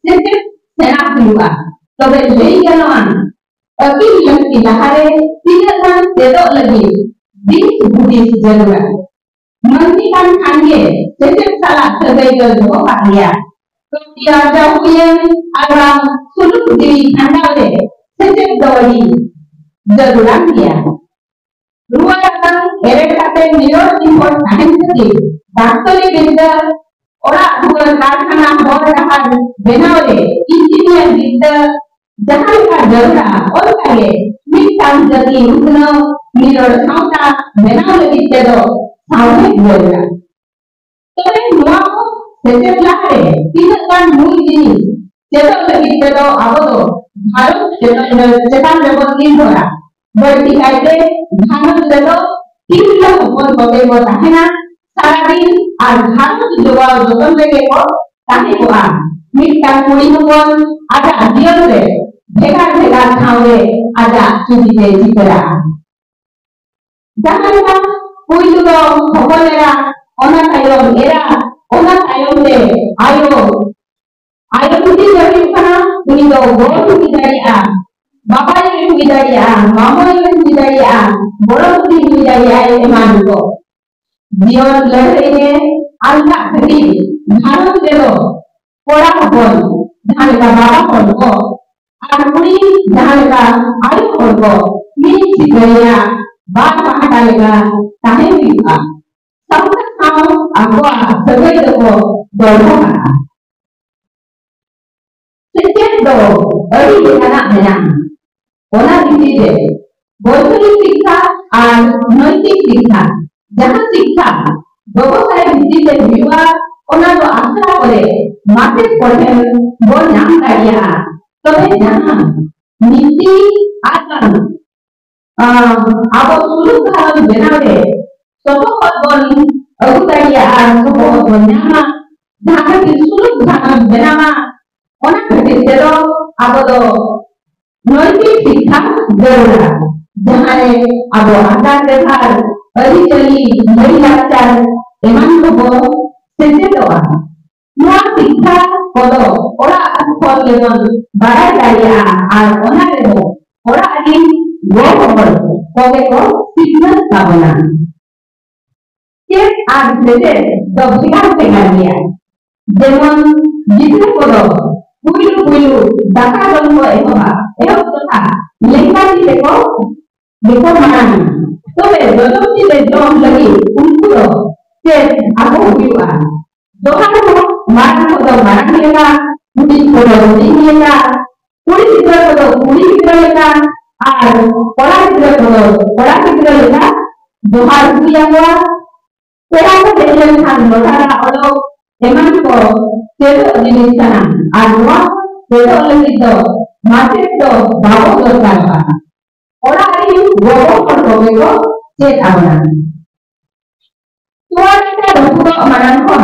ᱥᱮᱪᱮᱫ ᱥᱮᱬᱟ ᱦᱩᱭᱩᱜᱼᱟ᱾ ᱛᱚᱵᱮ ᱞᱟᱹᱭ ᱜᱟᱱᱚᱜᱼᱟ, ᱟᱹᱠᱤᱞ ᱞᱟᱹᱠᱛᱤ ᱞᱟᱦᱟᱨᱮ ᱛᱤᱱᱟᱹᱜ ᱜᱟᱱ ᱪᱮᱫᱚᱜ ᱞᱟᱹᱜᱤᱫ ᱫᱤᱥ ᱦᱩᱫᱤᱥ ᱡᱟᱹᱨᱩᱲᱟ᱾ ᱢᱟᱹᱱᱢᱤ ᱠᱟᱱ ᱠᱷᱟᱱ ᱜᱮ ᱥᱮᱪᱮᱫ ᱥᱟᱞᱟᱜ ᱥᱟᱹᱜᱟᱹᱭ ᱫᱚ ᱫᱚᱦᱚ ᱠᱟᱜ ᱜᱮᱭᱟ᱾ ᱠᱟᱹᱣᱰᱤ ᱟᱨᱡᱟᱣ ᱦᱩᱭᱮᱱ ᱟᱨ ᱵᱟᱝ ᱥᱩᱞᱩᱠ ᱡᱤᱣᱤ ᱠᱷᱟᱸᱰᱟᱣ ᱨᱮ ᱥᱮᱪᱮᱫ ᱫᱚ ᱟᱹᱰᱤ ᱡᱟᱹᱨᱩᱲᱟᱱ ᱜᱮᱭᱟ᱾ ᱨᱩᱣᱟᱹ ᱨᱟᱵᱟᱝ ᱮᱨᱮᱲ ᱠᱟᱛᱮ ᱱᱤᱨᱚᱲ ᱱᱤᱯᱚᱲ ᱛᱟᱦᱮᱱ ᱠᱷᱟᱹᱛᱤᱨ ᱰᱟᱠᱛᱚᱨᱤ ᱵᱤᱨᱫᱟᱹ, ᱚᱲᱟᱜ ᱫᱩᱣᱟᱹᱨ, ᱠᱟᱨᱠᱷᱟᱱᱟ, ᱦᱚᱨ ᱰᱟᱦᱟᱨ ᱵᱮᱱᱟᱣ ᱨᱮ ᱤᱧᱡᱤᱱᱤᱭᱟᱨ ᱵᱤᱨᱫᱟᱹ ᱡᱟᱦᱟᱸ ᱞᱮᱠᱟ ᱡᱟᱹᱨᱩᱲᱟ, ᱚᱱᱠᱟ ᱜᱮ ᱢᱤᱫᱴᱟᱝ ᱡᱟᱹᱛᱤ ᱩᱛᱱᱟᱹᱣ, ᱱᱤᱨᱚᱲ ᱥᱟᱶᱛᱟ ᱵᱮᱱᱟᱣ ᱞᱟᱹᱜᱤᱫ ᱛᱮᱫᱚ ᱥᱟᱶᱦᱮᱫ ᱡᱟᱹᱨᱩᱲᱟ᱾ ᱛᱚᱵᱮ ᱱᱚᱣᱟ ᱠᱚ ᱥᱮᱪᱮᱫ ᱞᱟᱦᱟᱨᱮ ᱛᱤᱱᱟᱹᱜ ᱜᱟᱱ ᱢᱩᱞ ᱡᱤᱱᱤᱥ ᱪᱮᱫᱚᱜ ᱞᱟᱹᱜᱤᱫ ᱛᱮᱫᱚ ᱟᱵᱚ ᱫᱚ ᱜᱷᱟᱨᱚᱸᱡᱽ ᱪᱮᱛᱟᱱ ᱨᱮ, ᱪᱮᱛᱟᱱ ᱨᱮᱵᱚᱱ ᱱᱤᱨᱵᱷᱚᱨᱟ᱾ ᱵᱟᱹᱲᱛᱤ ᱠᱟᱭᱛᱮ ᱜᱷᱟᱨᱚᱸᱡᱽ ᱨᱮᱫᱚ ᱛᱤᱨᱞᱟᱹ ᱦᱚᱯᱚᱱ ᱠᱚᱜᱮ ᱠᱚ ᱛᱟᱦᱮᱱᱟ᱾ ᱥᱟᱨᱟᱫᱤᱱ ᱟᱨ ᱜᱷᱟᱨᱚᱸᱡᱽ ᱡᱚᱜᱟᱣ ᱡᱚᱛᱚᱱ ᱨᱮᱜᱮ ᱠᱚ ᱛᱟᱦᱮᱸ ᱠᱚᱜᱼᱟ᱾ ᱢᱤᱫᱴᱟᱝ ᱠᱩᱲᱤ ᱦᱚᱯᱚᱱ ᱟᱡᱟᱜ ᱡᱤᱭᱚᱱ ᱨᱮ ᱵᱷᱮᱜᱟᱨ ᱵᱷᱮᱜᱟᱨ ᱴᱷᱟᱶ ᱨᱮ ᱟᱡᱟᱜ ᱪᱩᱨᱤᱛ ᱮ ᱪᱤᱛᱟᱹᱨᱟᱜᱼᱟ᱾ ᱡᱟᱦᱟᱸ ᱞᱮᱠᱟ ᱯᱩᱭᱞᱩ ᱫᱚ ᱦᱚᱯᱚᱱ ᱮᱨᱟ, ᱚᱱᱟ ᱛᱟᱭᱚᱢ ᱮᱨᱟ, ᱚᱱᱟ ᱛᱟᱭᱚᱢ ᱛᱮ ᱟᱭᱳ᱾ ᱟᱭᱳ ᱡᱩᱫᱤ ᱵᱟᱹᱲᱤᱡ ᱠᱟᱱᱟ, ᱩᱱᱤ ᱫᱚ ᱜᱚ ᱦᱩᱭ ᱫᱟᱲᱮᱭᱟᱜᱼᱟ, ᱵᱟᱵᱟ ᱟᱭᱳ ᱦᱩᱭ ᱫᱟᱲᱮᱭᱟᱜᱼᱟ, ᱢᱟᱢᱚ ᱟᱭᱳ ᱦᱩᱭ ᱫᱟᱲᱮᱭᱟᱜᱼᱟ, ᱜᱚᱲᱚᱢ ᱵᱩᱰᱷᱤ ᱦᱩᱭ ᱫᱟᱲᱮᱭᱟᱜᱼᱟ, ᱮᱢᱟᱱ ᱠᱚ᱾ ᱡᱤᱭᱚᱱ ᱞᱟᱹᱲᱦᱟᱹᱭ ᱨᱮ ᱟᱞᱜᱟ ᱠᱷᱟᱹᱛᱤᱨ ᱜᱷᱟᱨᱚᱸᱡᱽ ᱨᱮᱫᱚ ᱠᱚᱲᱟ ᱦᱚᱯᱚᱱ ᱡᱟᱦᱟᱸ ᱞᱮᱠᱟ ᱵᱟᱵᱟ ᱦᱚᱲ ᱠᱚ ᱟᱨ ᱠᱩᱲᱤ ᱡᱟᱦᱟᱸ ᱞᱮᱠᱟ ᱟᱭᱳ ᱦᱚᱲ ᱠᱚ ᱢᱤᱫ ᱥᱤᱠᱟᱹᱨᱤᱭᱟ ᱵᱟᱨ ᱯᱟᱦᱴᱟ ᱞᱮᱠᱟ ᱛᱟᱦᱮᱸ ᱦᱩᱭᱩᱜᱼᱟ᱾ ᱥᱟᱶᱛᱟ ᱥᱟᱶ ᱟᱠᱚᱣᱟᱜ ᱥᱟᱹᱜᱟᱹᱭ ᱫᱚᱠᱚ ᱫᱚᱲᱦᱚ ᱠᱟᱜᱼᱟ᱾ ᱥᱮᱪᱮᱫ ᱫᱚ ᱟᱹᱰᱤ ᱞᱮᱠᱟᱱᱟᱜ ᱢᱮᱱᱟᱜᱼᱟ᱾ ᱚᱱᱟ ᱵᱷᱤᱛᱤᱨ ᱨᱮ ᱵᱳᱭᱫᱷᱚᱱᱤᱠ ᱥᱤᱠᱠᱷᱟ ᱟᱨ ᱱᱳᱭᱛᱤᱠ ᱥᱤᱠᱠᱷᱟ, ᱡᱟᱦᱟᱸ ᱥᱤᱠᱠᱷᱟ ᱵᱮᱵᱚᱥᱟᱭ ᱵᱷᱤᱛᱤᱨ ᱨᱮ ᱦᱩᱭᱩᱜᱼᱟ, ᱚᱱᱟ ᱫᱚ ᱟᱥᱲᱟ ᱠᱚᱨᱮ ᱢᱟᱪᱮᱫ ᱠᱚᱴᱷᱮᱱ ᱵᱚᱱ ᱧᱟᱢ ᱫᱟᱲᱮᱭᱟᱜᱼᱟ᱾ ᱛᱚᱵᱮ ᱡᱟᱦᱟᱸ ᱱᱤᱛᱤ ᱟᱨ ᱵᱟᱝ ᱟᱸ, ᱟᱵᱚ ᱥᱩᱞᱩᱠ ᱜᱷᱟᱨᱚᱸᱡᱽ ᱵᱮᱱᱟᱣ ᱨᱮ ᱥᱚᱯᱚᱦᱚᱫ ᱵᱚᱱ ᱟᱹᱜᱩ ᱫᱟᱲᱮᱭᱟᱜᱼᱟ ᱟᱨ ᱥᱚᱯᱚᱦᱚᱫ ᱵᱚᱱ ᱧᱟᱢᱟ, ᱡᱟᱦᱟᱸ ᱠᱷᱟᱹᱛᱤᱨ ᱥᱩᱞᱩᱠ ᱜᱷᱟᱨᱚᱸᱡᱽ ᱵᱮᱱᱟᱣᱟ᱾ ᱚᱱᱟ ᱠᱷᱟᱹᱛᱤᱨ ᱛᱮᱫᱚ ᱟᱵᱚ ᱫᱚ ᱱᱳᱭᱛᱤᱠ ᱥᱤᱠᱠᱷᱟ ᱡᱟᱹᱨᱩᱲᱟ, ᱡᱟᱦᱟᱸ ᱨᱮ ᱟᱵᱚ ᱟᱪᱟᱨ ᱵᱮᱵᱷᱟᱨ, ᱟᱹᱨᱤᱪᱟᱹᱞᱤ, ᱞᱟᱹᱭ ᱞᱟᱠᱪᱟᱨ ᱮᱢᱟᱱ ᱠᱚᱵᱚ ᱥᱮᱪᱮᱫᱚᱜᱼᱟ᱾ ᱱᱚᱣᱟ ᱥᱤᱠᱠᱷᱟ ᱠᱚᱫᱚ ᱚᱲᱟᱜ ᱠᱷᱚᱱ ᱜᱮᱵᱚᱱ ᱵᱟᱲᱟᱭ ᱫᱟᱲᱮᱭᱟᱜᱼᱟ ᱟᱨ ᱚᱱᱟ ᱨᱮᱫᱚ ᱚᱲᱟᱜ ᱨᱤᱱ ᱜᱚ ᱦᱚᱲ ᱠᱚᱜᱮ ᱠᱚ ᱥᱤᱠᱷᱱᱟᱹᱛ ᱛᱟᱵᱚᱱᱟ᱾ ᱪᱮᱫ ᱟᱨ ᱥᱮᱪᱮᱫ ᱫᱚ ᱵᱷᱮᱜᱟᱨ ᱵᱷᱮᱜᱟᱨ ᱜᱮᱭᱟ᱾ ᱡᱮᱢᱚᱱ ᱜᱤᱫᱽᱨᱟᱹ ᱠᱚᱫᱚ ᱯᱩᱭᱞᱩ ᱯᱩᱭᱞᱩ ᱫᱟᱠᱟ ᱡᱚᱢ ᱠᱚ ᱮᱦᱚᱵᱟ, ᱮᱦᱚᱵ ᱛᱚᱨᱟ ᱞᱮᱸᱜᱟ ᱛᱤ ᱛᱮᱠᱚ ᱜᱮᱠᱚ ᱢᱟᱲᱟᱝᱟ᱾ ᱛᱚᱵᱮ ᱡᱚᱡᱚᱢ ᱛᱤ ᱛᱮ ᱡᱚᱢ ᱞᱟᱹᱜᱤᱫ ᱩᱱᱠᱩ ᱫᱚ ᱪᱮᱫ ᱟᱠᱚ ᱦᱩᱭᱩᱜᱼᱟ? ᱡᱚᱦᱟᱨ ᱦᱚᱸ ᱢᱟᱨᱟᱝ ᱠᱚᱫᱚ ᱢᱟᱨᱟᱝ ᱞᱮᱠᱟ, ᱦᱩᱰᱤᱧ ᱠᱚᱫᱚ ᱦᱩᱰᱤᱧ ᱞᱮᱠᱟ, ᱠᱩᱲᱤ ᱜᱤᱫᱽᱨᱟᱹ ᱠᱚᱫᱚ ᱠᱩᱲᱤ ᱜᱤᱫᱽᱨᱟᱹ ᱞᱮᱠᱟ, ᱟᱨ ᱠᱚᱲᱟ ᱜᱤᱫᱽᱨᱟᱹ ᱠᱚᱫᱚ ᱠᱚᱲᱟ ᱜᱤᱫᱽᱨᱟᱹ ᱞᱮᱠᱟ ᱡᱚᱦᱟᱨ ᱦᱩᱭ ᱟᱠᱚᱣᱟ᱾ ᱯᱮᱲᱟ ᱠᱚ ᱦᱮᱡ ᱞᱮᱱᱠᱷᱟᱱ ᱞᱚᱴᱟ ᱫᱟᱜ ᱚᱰᱚᱠ ᱮᱢᱟᱱ ᱠᱚ ᱪᱮᱫᱚᱜ ᱡᱤᱱᱤᱥ ᱠᱟᱱᱟ, ᱟᱨ ᱱᱚᱣᱟ ᱪᱮᱫᱚᱜ ᱞᱟᱹᱜᱤᱫ ᱫᱚ ᱢᱟᱪᱮᱫ ᱫᱚ ᱵᱟᱵᱚ ᱫᱚᱨᱠᱟᱨᱚᱜᱼᱟ᱾ ᱚᱲᱟᱜ ᱨᱤᱱ ᱜᱚᱜᱚ ᱦᱚᱲ ᱠᱚᱜᱮ ᱠᱚ ᱪᱮᱫ ᱟᱵᱚᱱᱟ᱾ ᱛᱚᱣᱟ ᱞᱮᱠᱟ ᱨᱟᱹᱯᱩᱫᱚᱜ ᱢᱟᱲᱟᱝ ᱠᱷᱚᱱ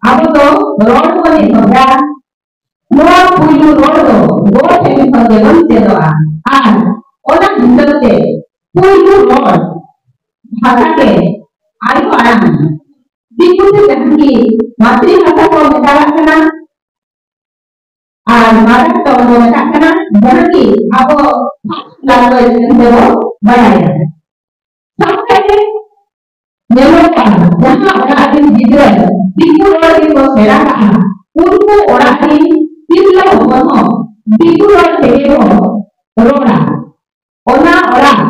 ᱟᱵᱚ ᱫᱚ ᱨᱚᱲ ᱵᱚᱱ ᱮᱛᱚᱦᱚᱵᱟ᱾ ᱱᱚᱣᱟ ᱯᱩᱭᱞᱩ ᱨᱚᱲ ᱫᱚ ᱜᱚ ᱴᱷᱮᱱ ᱠᱷᱚᱱ ᱜᱮᱵᱚᱱ ᱪᱮᱫᱚᱜᱼᱟ᱾ ᱟᱨ ᱚᱱᱟ ᱦᱤᱥᱟᱹᱵ ᱛᱮ ᱯᱩᱭᱞᱩ ᱨᱚᱲ ᱵᱷᱟᱥᱟ ᱜᱮ ᱟᱭᱳ ᱟᱲᱟᱝ, ᱫᱤᱠᱩ ᱛᱮ ᱡᱟᱦᱟᱸ ᱠᱤ ᱢᱟᱛᱨᱤ ᱵᱷᱟᱥᱟ ᱠᱚ ᱢᱮᱛᱟᱜ ᱠᱟᱱᱟ, ᱟᱨ ᱢᱟᱫᱟᱨ ᱴᱚᱝ ᱵᱚ ᱢᱮᱛᱟᱜ ᱠᱟᱱᱟ, ᱡᱟᱦᱟᱸ ᱠᱤ ᱟᱵᱚ first language ᱢᱮᱱᱛᱮ ᱵᱚ ᱵᱟᱲᱟᱭᱟ᱾ ᱥᱟᱶᱛᱟ ᱨᱮ ᱧᱮᱞᱚᱜ ᱠᱟᱱᱟ, ᱡᱟᱦᱟᱸ ᱚᱲᱟᱜ ᱨᱤᱱ ᱜᱤᱫᱽᱨᱟᱹ ᱫᱤᱠᱩ ᱨᱚᱲ ᱜᱮᱠᱚ ᱥᱮᱬᱟ ᱠᱟᱜᱼᱟ, ᱩᱱᱠᱩ ᱚᱲᱟᱜ ᱨᱤᱱ ᱛᱤᱨᱞᱟᱹ ᱦᱚᱯᱚᱱ ᱦᱚᱸ ᱫᱤᱠᱩ ᱨᱚᱲ ᱛᱮᱜᱮ ᱠᱚ ᱨᱚᱲᱟ᱾ ᱚᱱᱟ ᱚᱲᱟᱜ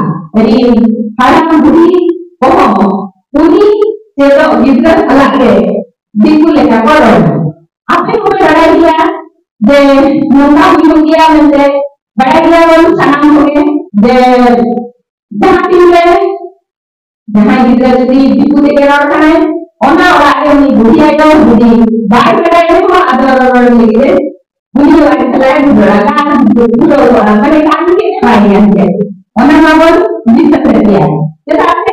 ᱨᱤᱱ ᱦᱟᱲᱟᱢ ᱵᱩᱲᱦᱤ ᱠᱚᱦᱚᱸ ᱩᱱᱤ ᱪᱮᱫᱚᱜ ᱜᱤᱫᱽᱨᱟᱹ ᱥᱟᱞᱟᱜ ᱜᱮ ᱫᱤᱠᱩ ᱞᱮᱠᱟ ᱠᱚ ᱨᱚᱲᱟ᱾ ᱟᱯᱮ ᱦᱚᱸᱯᱮ ᱵᱟᱲᱟᱭ ᱜᱮᱭᱟ ᱡᱮ ᱱᱚᱝᱠᱟ ᱦᱩᱭᱩᱜ ᱜᱮᱭᱟ ᱢᱮᱱᱛᱮ, ᱵᱟᱲᱟᱭ ᱜᱮᱭᱟᱵᱚᱱ ᱥᱟᱱᱟᱢ ᱠᱚᱜᱮ ᱡᱮ ᱡᱟᱦᱟᱸ ᱛᱤᱱ ᱨᱮ ᱡᱟᱦᱟᱸᱭ ᱜᱤᱫᱽᱨᱟᱹ ᱡᱩᱫᱤ ᱫᱤᱠᱩ ᱛᱮᱜᱮ ᱨᱚᱲ ᱠᱷᱟᱱᱟᱭ, ᱚᱱᱟ ᱚᱲᱟᱜ ᱨᱮ ᱩᱱᱤ ᱵᱩᱰᱷᱤ ᱟᱭᱳ ᱡᱩᱫᱤ ᱵᱟᱭ ᱵᱟᱲᱟᱭ ᱨᱮᱦᱚᱸ, ᱟᱫᱚ ᱨᱚᱲ ᱞᱟᱹᱜᱤᱫ ᱮ ᱩᱱᱤ ᱚᱲᱟᱜ ᱨᱮ ᱪᱟᱞᱟᱜ ᱮ ᱫᱷᱩᱨᱟᱹᱜᱼᱟ, ᱜᱟᱱ ᱫᱷᱩᱨᱟᱹᱣ ᱠᱚᱜᱼᱟ, ᱢᱟᱱᱮ ᱜᱟᱱ ᱜᱮ ᱵᱟᱭ ᱜᱟᱱ ᱜᱮᱭᱟ᱾ ᱚᱱᱟ ᱢᱟᱵᱚᱱ ᱫᱤᱥᱟᱹ ᱠᱮᱫ ᱜᱮᱭᱟ᱾ ᱪᱮᱫᱟᱜ ᱥᱮ,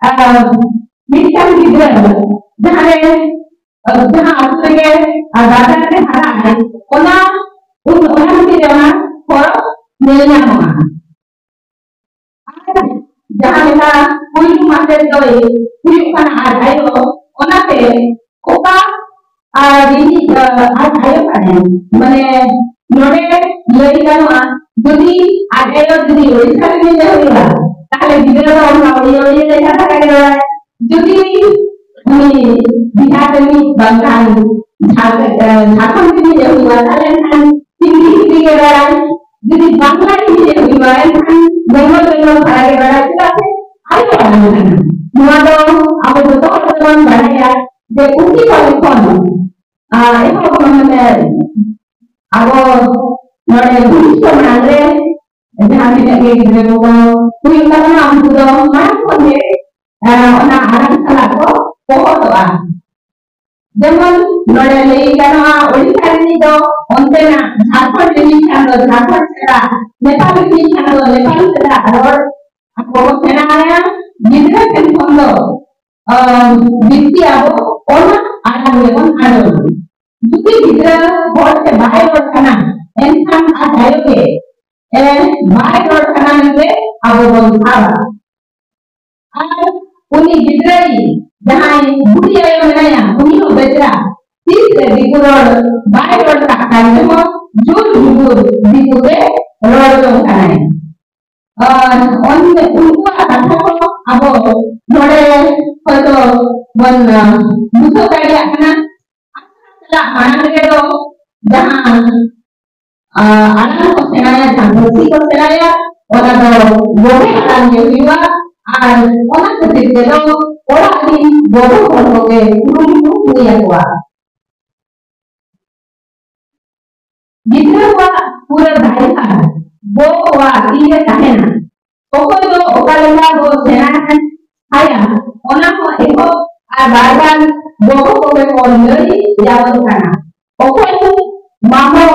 ᱟᱨ, ᱢᱤᱫᱴᱟᱝ ᱜᱤᱫᱽᱨᱟᱹ ᱡᱟᱦᱟᱸ ᱨᱮ, ᱟᱨ, ᱡᱟᱦᱟᱸ ᱟᱛᱳ ᱨᱮᱜᱮ, ᱟᱨ, ᱵᱟᱡᱟᱨ ᱨᱮ ᱦᱟᱨᱟᱜᱼᱟᱭ, ᱚᱱᱟ, ᱩᱱ, ᱚᱱᱟ ᱠᱷᱟᱹᱛᱤᱨ ᱛᱮ ᱚᱱᱟ ᱯᱚᱨᱚᱵᱽ ᱧᱮᱞ ᱧᱟᱢᱚᱜᱼᱟ᱾ ᱟᱨ ᱡᱟᱦᱟᱸ ᱞᱮᱠᱟ ᱯᱩᱭᱞᱩ ᱢᱟᱪᱮᱫ ᱫᱚᱭ ᱦᱩᱭᱩᱜ ᱠᱟᱱᱟ ᱟᱡ ᱟᱭᱳ, ᱚᱱᱟᱛᱮ ᱚᱠᱟ ᱟᱨ ᱤᱧ, ᱟᱨ ᱟᱭᱳ ᱠᱟᱱᱟᱭ, ᱢᱟᱱᱮ ᱱᱚᱰᱮ ᱞᱟᱹᱭ ᱜᱟᱱᱚᱜᱼᱟ, ᱡᱩᱫᱤ ᱟᱡ ᱟᱭᱳ ᱡᱩᱫᱤ ᱳᱰᱤᱥᱟ ᱨᱮᱱᱤᱡ ᱮ ᱦᱩᱭᱩᱜᱼᱟ, ᱛᱟᱦᱞᱮ ᱜᱤᱫᱽᱨᱟᱹ ᱫᱚ ᱚᱱᱟ ᱳᱰᱤᱭᱟ ᱳᱰᱤᱭᱟ ᱞᱮᱠᱟ ᱠᱟᱛᱮ ᱜᱮ ᱨᱚᱲᱟᱭ᱾ ᱡᱩᱫᱤ ᱩᱱᱤ ᱵᱤᱦᱟᱨ ᱨᱤᱱᱤᱡ ᱵᱟᱝᱠᱷᱟᱱ ᱡᱷᱟᱲ-, ᱮ, ᱡᱷᱟᱲᱠᱷᱚᱸᱰ ᱨᱤᱱᱤᱡ ᱮ ᱦᱩᱭᱩᱜᱼᱟ, ᱛᱟᱦᱞᱮ ᱮᱱᱠᱷᱟᱱ ᱦᱤᱱᱫᱤ ᱦᱤᱱᱫᱤ ᱜᱮ ᱨᱚᱲᱟᱭ᱾ ᱡᱩᱫᱤ ᱵᱟᱝᱞᱟ ᱨᱤᱱᱤᱡ ᱮ ᱦᱩᱭᱩᱜᱼᱟ, ᱮᱱᱠᱷᱟᱱ ᱵᱮᱝᱜᱚᱞ ᱵᱮᱝᱜᱚᱞ ᱫᱷᱟᱨᱟ ᱜᱮ ᱨᱚᱲᱟᱭ᱾ ᱪᱮᱫᱟᱜ ᱥᱮ ᱟᱭᱳ ᱟᱲᱟᱝ ᱠᱟᱱᱟ᱾ ᱱᱚᱣᱟ ᱫᱚ ᱟᱵᱚ ᱡᱚᱛᱚ ᱦᱚᱲ ᱜᱮᱵᱚᱱ ᱵᱟᱲᱟᱭᱟ ᱡᱮ ᱯᱩᱛᱷᱤ ᱠᱚᱨᱮ ᱠᱷᱚᱱ, ᱟᱨ, ᱮᱦᱚᱵ ᱠᱷᱚᱱ, ᱢᱟᱱᱮ, ᱟᱵᱚ ᱱᱚᱰᱮ ᱵᱷᱚᱵᱤᱥᱥᱚ ᱢᱟᱲᱟᱝ ᱨᱮ ᱡᱟᱦᱟᱸ ᱛᱤᱱᱟᱹᱜ ᱜᱮ ᱜᱤᱫᱽᱨᱟᱹ ᱠᱚᱠᱚ ᱦᱩᱭᱩᱜ ᱛᱟᱵᱚᱱᱟ, ᱩᱱᱠᱩ ᱫᱚ ᱢᱟᱲᱟᱝ ᱠᱷᱚᱱ ᱜᱮ, ᱟᱨ, ᱚᱱᱟ ᱟᱲᱟᱝ ᱥᱟᱞᱟᱜ ᱠᱚ ᱯᱚᱦᱚᱛᱚᱜᱼᱟ᱾ ᱡᱮᱢᱚᱱ ᱱᱚᱰᱮ ᱞᱟᱹᱭ ᱜᱟᱱᱚᱜᱼᱟ, ᱳᱰᱤᱥᱟ ᱨᱤᱱᱤᱡ ᱫᱚ ᱚᱱᱛᱮᱱᱟᱜ, ᱡᱷᱟᱲᱠᱷᱚᱸᱰ ᱨᱤᱱᱤᱡ ᱠᱷᱟᱱ ᱫᱚ ᱡᱷᱟᱲᱠᱷᱚᱸᱰ ᱥᱮᱫᱟᱜ, ᱱᱮᱯᱟᱞ ᱨᱤᱱᱤᱡ ᱠᱷᱟᱱ ᱫᱚ ᱱᱮᱯᱟᱞ ᱥᱮᱫᱟᱜ ᱨᱚᱲ ᱟᱠᱚ ᱠᱚ ᱥᱮᱬᱟᱭᱟ᱾ ᱜᱤᱫᱽᱨᱟᱹ ᱴᱷᱮᱱ ᱠᱷᱚᱱ ᱫᱚ, ᱟᱢ, ᱵᱤᱱᱛᱤ ᱟᱵᱚ ᱚᱱᱟ ᱟᱲᱟᱝ ᱜᱮᱵᱚᱱ ᱟᱸᱡᱚᱢᱟ᱾ ᱡᱩᱫᱤ ᱜᱤᱫᱽᱨᱟᱹ ᱦᱚᱲ ᱛᱮ ᱵᱟᱭ ᱨᱚᱲ ᱠᱟᱱᱟ, ᱮᱱᱠᱷᱟᱱ ᱟᱡ ᱟᱭᱳ ᱜᱮ, ᱮ, ᱵᱟᱭ ᱨᱚᱲ ᱠᱟᱱᱟ ᱢᱮᱱᱛᱮ ᱟᱵᱚ ᱵᱚᱱ ᱥᱟᱵᱟ᱾ ᱟᱨ ᱩᱱᱤ ᱜᱤᱫᱽᱨᱟᱹ ᱡᱟᱦᱟᱸᱭ ᱵᱩᱰᱷᱤ ᱟᱭᱳ ᱢᱮᱱᱟᱭᱟ, ᱩᱱᱤ ᱦᱚᱸ ᱵᱮᱪᱟᱨᱟ ᱛᱤᱥ ᱨᱮ ᱫᱤᱠᱩ ᱨᱚᱲ ᱵᱟᱭ ᱨᱚᱲ ᱠᱟᱜ ᱠᱟᱱ ᱨᱮᱦᱚᱸ ᱡᱳᱨ ᱡᱩᱵᱩᱨ ᱫᱤᱠᱩ ᱛᱮ ᱨᱚᱲ ᱡᱚᱝ ᱠᱟᱱᱟᱭ᱾ ᱟᱨ ᱚᱱ-, ᱩᱱᱠᱩᱣᱟᱜ ᱠᱟᱛᱷᱟ ᱠᱚ ᱟᱵᱚ ᱱᱚᱰᱮ ᱦᱚᱭᱛᱚ ᱵᱚᱱ ᱵᱩᱡᱷᱟᱹᱣ ᱫᱟᱲᱮᱭᱟᱜ ᱠᱟᱱᱟ᱾ ᱪᱟᱞᱟᱜ ᱢᱟᱲᱟᱝ ᱨᱮᱫᱚ ᱡᱟᱦᱟᱸ ᱟᱲᱟᱝ ᱠᱚ ᱥᱮᱬᱟᱭᱟ, ᱡᱟᱦᱟᱸ ᱯᱟᱹᱨᱥᱤ ᱠᱚ ᱥᱮᱬᱟᱭᱟ, ᱚᱱᱟ ᱫᱚ ᱜᱚᱜᱚ ᱟᱲᱟᱝ ᱜᱮ ᱦᱩᱭᱩᱜᱼᱟ᱾ ᱟᱨ ᱚᱱᱟ ᱠᱷᱟᱹᱛᱤᱨ ᱛᱮᱫᱚ ᱚᱲᱟᱜ ᱨᱤᱱ ᱜᱚᱜᱚ ᱦᱚᱲ ᱠᱚᱜᱮ ᱠᱩᱨᱩᱢᱩᱴᱩ ᱦᱩᱭ ᱟᱠᱚᱣᱟ᱾ ᱜᱤᱫᱽᱨᱟᱹ ᱠᱚᱣᱟᱜ ᱯᱩᱨᱟᱹ ᱫᱟᱭᱵᱷᱟᱨ ᱜᱚ ᱠᱚᱣᱟᱜ ᱛᱤ ᱨᱮ ᱛᱟᱦᱮᱱᱟ᱾ ᱚᱠᱚᱭ ᱫᱚ ᱚᱠᱟ ᱞᱮᱠᱟ ᱵᱚ ᱥᱮᱬᱟ ᱟᱭᱟ, ᱚᱱᱟ ᱦᱚᱸ ᱮᱦᱚᱵ ᱟᱨ ᱵᱟᱨ ᱵᱟᱨ ᱜᱚᱜᱚ ᱠᱚᱜᱮ ᱠᱚ ᱞᱟᱹᱭ ᱡᱟᱣᱨ ᱠᱟᱱᱟ᱾ ᱚᱠᱚᱭ ᱢᱟᱢᱚ,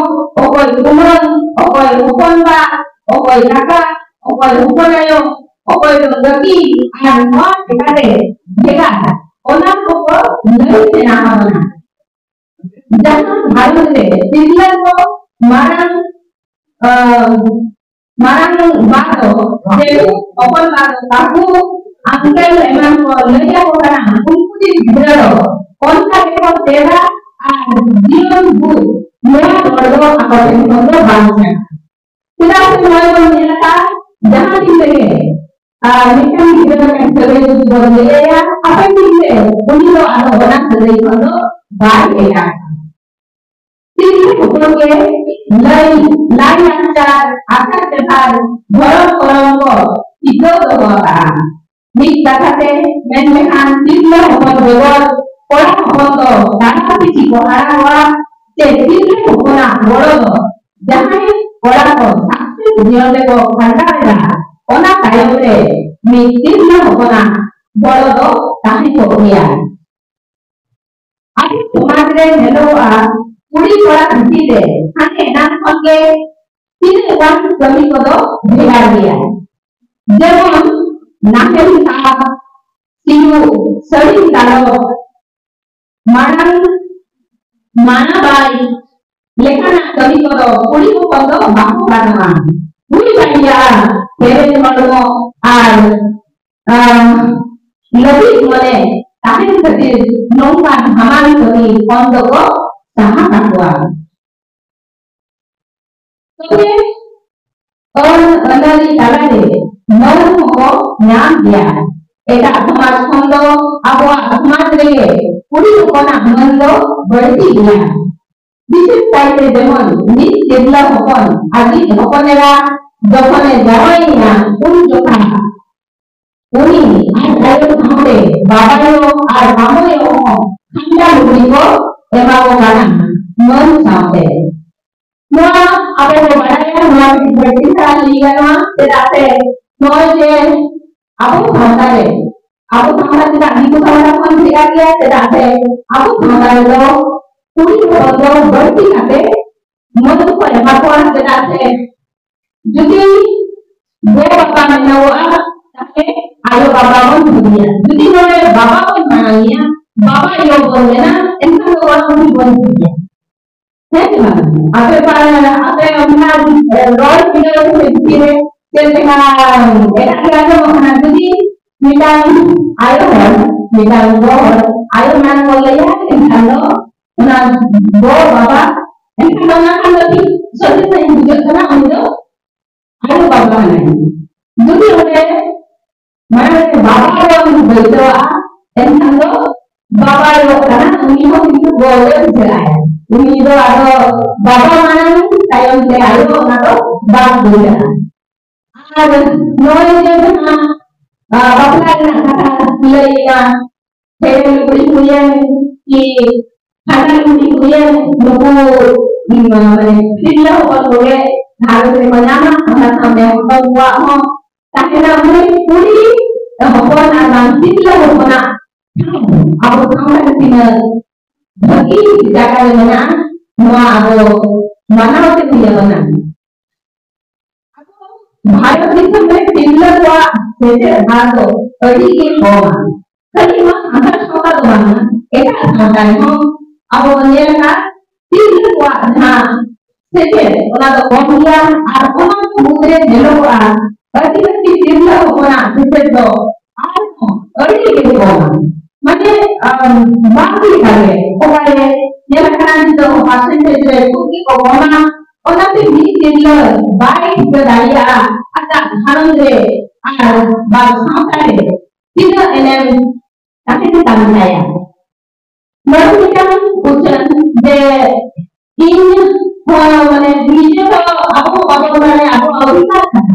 ᱚᱠᱚᱭ ᱠᱩᱢᱟᱹᱝ, ᱚᱠᱚᱭ ᱦᱚᱯᱚᱱ ᱵᱟ, ᱚᱠᱚᱭ ᱠᱟᱠᱟ, ᱚᱠᱚᱭ ᱦᱚᱯᱚᱱ ᱟᱭᱳ, ᱚᱠᱚᱭ ᱫᱚ ᱜᱟᱛᱮ, ᱟᱨ ᱱᱚᱣᱟ ᱞᱮᱠᱟᱛᱮ ᱵᱷᱮᱜᱟᱨ, ᱚᱱᱟ ᱠᱚᱠᱚ ᱞᱟᱹᱭ ᱥᱮᱬᱟ ᱟᱵᱚᱱᱟ᱾ ᱡᱟᱦᱟᱸ ᱜᱷᱟᱨᱚᱸᱡᱽ ᱨᱮ ᱛᱤᱨᱞᱟᱹ ᱠᱚ ᱢᱟᱨᱟᱝ, ᱟᱸ, ᱢᱟᱨᱟᱝ ᱵᱟ ᱫᱚ ᱡᱮᱦᱩ, ᱦᱚᱯᱚᱱ ᱵᱟ ᱫᱚ ᱠᱟᱠᱩ, uncle ᱮᱢᱟᱱ ᱠᱚ ᱞᱟᱹᱭ ᱟᱠᱚ ᱠᱟᱱᱟ, ᱩᱱᱠᱩ ᱨᱤᱱ ᱜᱤᱫᱽᱨᱟᱹ ᱫᱚ ᱚᱱᱠᱟ ᱜᱮᱠᱚ ᱪᱮᱫᱟ ᱟᱨ ᱡᱤᱭᱚᱱ ᱵᱷᱳᱨ ᱱᱚᱣᱟ ᱨᱚᱲ ᱫᱚ ᱟᱠᱚ ᱴᱷᱮᱱ ᱠᱷᱚᱱ ᱫᱚ ᱵᱟᱝ ᱥᱮᱬᱟ᱾ ᱪᱮᱫᱟᱜ ᱥᱮ ᱱᱚᱣᱟ ᱵᱚᱱ ᱧᱮᱞ ᱟᱠᱟᱫ, ᱡᱟᱦᱟᱸ ᱛᱤᱱ ᱨᱮᱜᱮ, ᱟᱨ, ᱢᱤᱫᱴᱟᱝ ᱜᱤᱫᱽᱨᱟᱹ ᱢᱤᱫᱴᱟᱝ ᱥᱟᱹᱜᱟᱹᱭ ᱡᱩᱫᱤ ᱵᱚᱱ ᱞᱟᱹᱭ ᱟᱭᱟ, ᱦᱟᱯᱮᱱ ᱫᱤᱱ ᱨᱮ ᱩᱱᱤ ᱫᱚ ᱟᱫᱚ ᱚᱱᱟ ᱥᱟᱹᱜᱟᱹᱭ ᱠᱷᱚᱱ ᱫᱚ ᱵᱟᱭ ᱦᱮᱡᱼᱟ᱾ ᱛᱤᱨᱞᱟᱹ ᱦᱚᱯᱚᱱ ᱜᱮ ᱞᱟᱹᱭ, ᱞᱟᱭ ᱞᱟᱠᱪᱟᱨ, ᱟᱪᱟᱨ ᱵᱮᱵᱷᱟᱨ, ᱫᱷᱚᱨᱚᱢ ᱠᱚᱨᱚᱢ ᱠᱚ ᱴᱤᱠᱟᱹᱣ ᱫᱚᱦᱚ ᱟᱠᱟᱫᱼᱟ᱾ ᱢᱤᱫ ᱠᱟᱛᱷᱟ ᱛᱮ ᱢᱮᱱ ᱞᱮᱠᱷᱟᱱ, ᱛᱤᱨᱞᱟᱹ ᱦᱚᱯᱚᱱ ᱵᱮᱜᱚᱨ ᱠᱚᱲᱟ ᱦᱚᱯᱚᱱ ᱫᱚ ᱰᱟᱸᱰᱟ ᱯᱤᱪᱷᱤ ᱠᱚ ᱦᱟᱨᱟ ᱠᱚᱣᱟ, ᱥᱮ ᱛᱤᱨᱞᱟᱹ ᱦᱚᱯᱚᱱᱟᱜ ᱜᱚᱲᱚ ᱫᱚ ᱡᱟᱦᱟᱸᱭ ᱠᱚᱲᱟ ᱠᱚ ᱥᱟᱠᱥᱮᱥ ᱡᱤᱭᱚᱱ ᱨᱮᱠᱚ ᱠᱷᱟᱸᱰᱟᱣ ᱮᱫᱟ, ᱚᱱᱟ ᱛᱟᱭᱚᱢ ᱨᱮ ᱢᱤᱫ ᱛᱤᱨᱞᱟᱹ ᱦᱚᱯᱚᱱᱟᱜ ᱜᱚᱲᱚ ᱫᱚ ᱛᱟᱦᱮᱸ ᱠᱚᱜ ᱜᱮᱭᱟ᱾ ᱟᱵᱚ ᱥᱚᱢᱟᱡᱽ ᱨᱮ ᱧᱮᱞᱚᱜᱚᱜᱼᱟ, ᱠᱩᱲᱤ ᱠᱚᱲᱟ ᱵᱷᱤᱛᱤᱨ ᱨᱮ ᱦᱟᱱᱮ ᱮᱱᱟᱝ ᱠᱷᱚᱱ ᱜᱮ ᱛᱤᱱᱟᱹᱜ ᱜᱟᱱ ᱠᱟᱹᱢᱤ ᱠᱚᱫᱚ ᱵᱷᱮᱜᱟᱨ ᱜᱮᱭᱟ᱾ ᱡᱮᱢᱚᱱ ᱱᱟᱦᱮᱞ ᱥᱟᱵ, ᱥᱤᱭᱳᱜ, ᱥᱟᱹᱲᱤᱢ ᱫᱟᱞᱚᱵ, ᱢᱟᱲᱟᱝ ᱢᱟᱱᱟ ᱵᱟᱭ ᱞᱮᱠᱟᱱᱟᱜ ᱠᱟᱹᱢᱤ ᱠᱚᱫᱚ ᱠᱩᱲᱤ ᱦᱚᱯᱚᱱ ᱫᱚ ᱵᱟᱠᱚ ᱜᱟᱱᱚᱜᱼᱟ᱾ ᱦᱩᱭ ᱫᱟᱲᱮᱭᱟᱜᱼᱟ ᱥᱮᱨᱮᱧ ᱦᱚᱲᱢᱚ ᱟᱨ, ᱟᱸ, ᱞᱟᱹᱵᱤᱫ ᱢᱚᱱᱮ ᱛᱟᱦᱮᱱ ᱠᱷᱟᱹᱛᱤᱨ ᱱᱚᱝᱠᱟᱱ ᱦᱟᱢᱟᱞ ᱠᱟᱹᱢᱤ ᱠᱷᱚᱱ ᱫᱚᱠᱚ ᱥᱟᱦᱟ ᱠᱟᱠᱚᱣᱟ᱾ ᱛᱚᱵᱮ ᱟᱹᱱ ᱟᱹᱱᱟᱹᱨᱤ ᱛᱟᱞᱟᱛᱮ ᱢᱟᱹᱱ ᱦᱚᱸᱠᱚ ᱧᱟᱢ ᱜᱮᱭᱟ᱾ ᱮᱴᱟᱜ ᱥᱚᱢᱟᱡᱽ ᱠᱷᱚᱱ ᱫᱚ ᱟᱵᱚᱣᱟᱜ ᱥᱚᱢᱟᱡᱽ ᱨᱮᱜᱮ ᱠᱩᱲᱤ ᱦᱚᱯᱚᱱᱟᱜ ᱢᱟᱹᱱ ᱫᱚ ᱵᱟᱹᱲᱛᱤ ᱜᱮᱭᱟ᱾ ᱵᱤᱥᱮᱥ ᱠᱟᱭᱛᱮ ᱡᱮᱢᱚᱱ ᱢᱤᱫ ᱛᱤᱨᱞᱟᱹ ᱦᱚᱯᱚᱱ ᱟᱡ ᱦᱚᱯᱚᱱ ᱮᱨᱟ ᱡᱚᱠᱷᱚᱱᱮ ᱡᱟᱶᱟᱭᱮᱭᱟ, ᱩᱱ ᱡᱚᱠᱷᱟᱱ ᱩᱱᱤ ᱟᱡ ᱟᱭᱳ ᱥᱟᱶᱛᱮ ᱵᱟᱵᱟ ᱟᱭᱳ ᱟᱨ ᱢᱟᱢᱚ ᱟᱭᱳ ᱦᱚᱸ ᱠᱷᱟᱱᱰᱟ ᱞᱩᱜᱽᱲᱤ ᱠᱚ ᱮᱢᱟ ᱠᱚ ᱠᱟᱱᱟ ᱢᱟᱹᱱ ᱥᱟᱶᱛᱮ᱾ ᱱᱚᱣᱟ ᱟᱵᱚ ᱵᱚ ᱵᱟᱲᱟᱭᱟ, ᱱᱚᱣᱟ ᱢᱤᱫ ᱵᱟᱹᱲᱛᱤ ᱫᱷᱟᱨᱟ ᱞᱟᱹᱭ ᱜᱟᱱᱚᱜᱼᱟ, ᱪᱮᱫᱟᱜ ᱥᱮ ᱱᱚᱜᱼᱚᱭ ᱡᱮ ᱟᱵᱚ ᱥᱟᱶᱛᱟ ᱨᱮ, ᱟᱵᱚ ᱥᱟᱶᱛᱟ ᱪᱮᱫᱟᱜ ᱫᱤᱠᱩ ᱥᱟᱶᱛᱟ ᱠᱷᱚᱱ ᱵᱷᱮᱜᱟᱨ ᱜᱮᱭᱟ? ᱪᱮᱫᱟᱜ ᱥᱮ ᱟᱵᱚ ᱥᱟᱶᱛᱟ ᱨᱮᱫᱚ ᱠᱩᱲᱤ ᱦᱚᱯᱚᱱ ᱫᱚ ᱵᱟᱹᱲᱛᱤ ᱠᱟᱛᱮ ᱢᱟᱹᱱ ᱠᱚ ᱮᱢᱟ ᱠᱚᱣᱟ᱾ ᱪᱮᱫᱟᱜ ᱥᱮ ᱡᱩᱫᱤ ᱜᱚ ᱵᱟᱵᱟ ᱢᱮᱱᱟᱜᱚᱜᱼᱟ, ᱛᱟᱦᱞᱮ ᱟᱭᱳ ᱵᱟᱵᱟ ᱵᱚᱱ ᱵᱷᱟᱹᱜᱤᱭᱟ᱾ ᱡᱩᱫᱤ ᱱᱚᱰᱮ ᱵᱟᱵᱟ ᱵᱚᱱ ᱢᱟᱲᱟᱝᱮᱭᱟ, ᱵᱟᱵᱟ ᱟᱭᱳ ᱵᱚᱱ ᱢᱮᱱᱟ, ᱮᱱᱠᱷᱟᱱ ᱫᱚ ᱚᱱᱟ ᱠᱩᱲᱤ ᱵᱚᱱ ᱵᱷᱟᱹᱜᱤᱭᱟ᱾ ᱦᱮᱸ ᱥᱮ ᱵᱟᱝ? ᱟᱯᱮ ᱯᱟ-, ᱟᱯᱮ ᱚᱱᱟ, ᱮ, ᱨᱚᱲ ᱵᱷᱤᱲᱟᱹᱣ ᱠᱟᱛᱮ ᱵᱷᱤᱛᱤᱨ ᱨᱮ ᱪᱮᱫ ᱞᱮᱠᱟ ᱮᱴᱟᱜ ᱜᱮ ᱟᱸᱡᱚᱢᱚᱜ ᱠᱟᱱᱟ? ᱡᱩᱫᱤ ᱢᱤᱫᱴᱟᱝ ᱟᱭᱳ ᱦᱚᱲ, ᱢᱤᱫᱴᱟᱝ ᱜᱚ ᱦᱚᱲ ᱟᱭᱳ ᱢᱟᱲᱟᱝ ᱵᱚᱱ ᱞᱟᱹᱭᱟ, ᱮᱱᱠᱷᱟᱱ ᱫᱚ ᱚᱱᱟ ᱜᱚ ᱵᱟᱵᱟ, ᱮᱱᱠᱷᱟᱱ ᱫᱚ ᱚᱱᱟ ᱠᱷᱟᱱ ᱫᱚ ᱴᱷᱤᱠ ᱥᱚᱡᱷᱮ ᱥᱟᱺᱦᱤᱡ ᱵᱩᱡᱷᱟᱹᱜ ᱠᱟᱱᱟ, ᱩᱱᱤ ᱫᱚ ᱟᱭᱳ ᱵᱟᱵᱟ ᱠᱟᱱᱟᱭ᱾ ᱡᱩᱫᱤ ᱚᱸᱰᱮ ᱢᱟᱲᱟᱝ ᱨᱮ ᱵᱟᱵᱟ ᱵᱚᱱ ᱵᱟᱹᱭᱥᱟᱹᱣᱟᱜᱼᱟ, ᱮᱱᱠᱷᱟᱱ ᱫᱚ ᱵᱟᱵᱟ ᱟᱭᱳ ᱠᱟᱱᱟ, ᱩᱱᱤ ᱦᱚᱸ ᱠᱤᱱᱛᱩ ᱜᱚ ᱜᱮ ᱵᱩᱡᱷᱟᱹᱜᱼᱟᱭ᱾ ᱩᱱᱤ ᱫᱚ ᱟᱫᱚ ᱵᱟᱵᱟ ᱢᱟᱲᱟᱝ, ᱛᱟᱭᱚᱢ ᱛᱮ ᱟᱭᱳ, ᱚᱱᱟ ᱫᱚ ᱵᱟᱝ ᱵᱩᱡᱷᱟᱹᱜᱼᱟ᱾ ᱟᱨ ᱱᱚᱜᱼᱚᱭ ᱡᱮ ᱡᱟᱦᱟᱸ, ᱟ, ᱵᱟᱯᱞᱟ ᱨᱮᱱᱟᱜ ᱠᱟᱛᱷᱟ ᱞᱟᱹᱭ ᱮᱱᱟ, ᱦᱮᱲᱮᱢ ᱞᱩᱜᱽᱲᱤ ᱦᱩᱭᱮᱱ, ᱠᱤ ᱠᱷᱟᱸᱰᱟ ᱞᱩᱜᱽᱲᱤ ᱦᱩᱭᱮᱱ, ᱱᱩᱠᱩ, ᱩᱢ, ᱢᱟᱱᱮ ᱛᱤᱨᱞᱟᱹ ᱦᱚᱯᱚᱱ ᱠᱚᱜᱮ ᱜᱷᱟᱨᱚᱸᱡᱽ ᱨᱮᱠᱚ ᱧᱟᱢᱟ, ᱚᱱᱟ ᱥᱟᱶᱛᱮ ᱦᱚᱯᱚᱱ ᱠᱚᱣᱟᱜ ᱦᱚᱸ ᱛᱟᱦᱮᱱᱟ᱾ ᱢᱟᱱᱮ ᱠᱩᱲᱤ ᱦᱚᱯᱚᱱ ᱟᱨ ᱵᱟᱝ ᱛᱤᱨᱞᱟᱹ ᱦᱚᱯᱚᱱᱟᱜ ᱴᱷᱟᱶ ᱟᱵᱚ ᱥᱟᱶᱛᱟ ᱨᱮ ᱛᱤᱱᱟᱹᱜ ᱵᱷᱟᱹᱜᱤ ᱡᱟᱭᱜᱟ ᱨᱮ ᱢᱮᱱᱟᱜᱼᱟ, ᱱᱚᱣᱟ ᱟᱵᱚ ᱢᱟᱱᱟᱣ ᱛᱮ ᱦᱩᱭ ᱟᱵᱚᱱᱟ᱾ ᱟᱵᱚ ᱵᱷᱟᱨᱚᱛ ᱫᱤᱥᱚᱢ ᱨᱮ ᱛᱤᱨᱞᱟᱹ ᱠᱚᱣᱟᱜ ᱥᱮᱪᱮᱫ ᱦᱟᱨ ᱫᱚ ᱟᱹᱰᱤ ᱜᱮ ᱠᱚᱢᱟ᱾ ᱠᱷᱟᱹᱞᱤ ᱱᱚᱣᱟ ᱥᱟᱱᱛᱟᱲ ᱥᱟᱶᱛᱟ ᱫᱚ ᱵᱟᱝᱟ, ᱮᱴᱟᱜ ᱥᱟᱶᱛᱟ ᱨᱮᱦᱚᱸ ᱟᱵᱚ ᱵᱚᱱ ᱧᱮᱞ ᱟᱠᱟᱫ ᱛᱤᱨᱞᱟᱹ ᱠᱚᱣᱟᱜ ᱡᱟᱦᱟᱸ ᱥᱮᱪᱮᱫ, ᱚᱱᱟ ᱫᱚ ᱠᱚᱢ ᱜᱮᱭᱟ᱾ ᱟᱨ ᱚᱱᱟ ᱠᱚ ᱢᱩᱫᱽᱨᱮ ᱧᱮᱞᱚᱜᱚᱜᱼᱟ, ᱟᱹᱫᱤᱵᱟᱹᱥᱤ ᱛᱤᱨᱞᱟᱹ ᱦᱚᱯᱚᱱᱟᱜ ᱥᱮᱪᱮᱫ ᱫᱚ ᱟᱨᱦᱚᱸ ᱟᱹᱰᱤ ᱜᱮ ᱠᱚᱢᱟ᱾ ᱢᱟᱱᱮ, ᱟᱢ, ᱵᱟᱝ ᱦᱩᱭ ᱫᱟᱲᱮᱭᱟᱜᱼᱟ᱾ ᱚᱠᱟᱨᱮ ᱧᱮᱞ ᱟᱠᱟᱱᱟ, ᱱᱤᱛᱚᱜ percentage ᱨᱮ ᱠᱷᱩᱵ ᱜᱮ ᱠᱚ ᱠᱚᱢᱟ᱾ ᱚᱱᱟᱛᱮ ᱢᱤᱫ ᱛᱤᱨᱞᱟᱹ ᱵᱟᱭ ᱴᱷᱤᱠᱟᱹ ᱫᱟᱲᱮᱭᱟᱜᱼᱟ ᱟᱡᱟᱜ ᱜᱷᱟᱨᱚᱸᱡᱽ ᱨᱮ ᱟᱨ ᱵᱟᱝ ᱥᱟᱶᱛᱟ ᱨᱮ ᱛᱤᱱᱟᱹᱜ ᱮᱱᱮᱢ ᱛᱟᱦᱮᱱ ᱠᱟᱱ ᱛᱟᱭᱟ᱾ ᱱᱚᱣᱟ ᱢᱤᱫᱴᱟᱝ ᱩᱪᱷᱟᱹᱱ ᱡᱮ ᱤᱧ ᱦᱚᱸ ᱢᱟᱱᱮ ᱱᱤᱡᱮ ᱫᱚ ᱟᱵᱚ ᱵᱟᱵᱚᱱ ᱵᱟᱲᱟᱭᱟ ᱟᱵᱚᱣᱟᱜ ᱚᱫᱷᱤᱠᱟᱨ ᱠᱟᱱᱟ᱾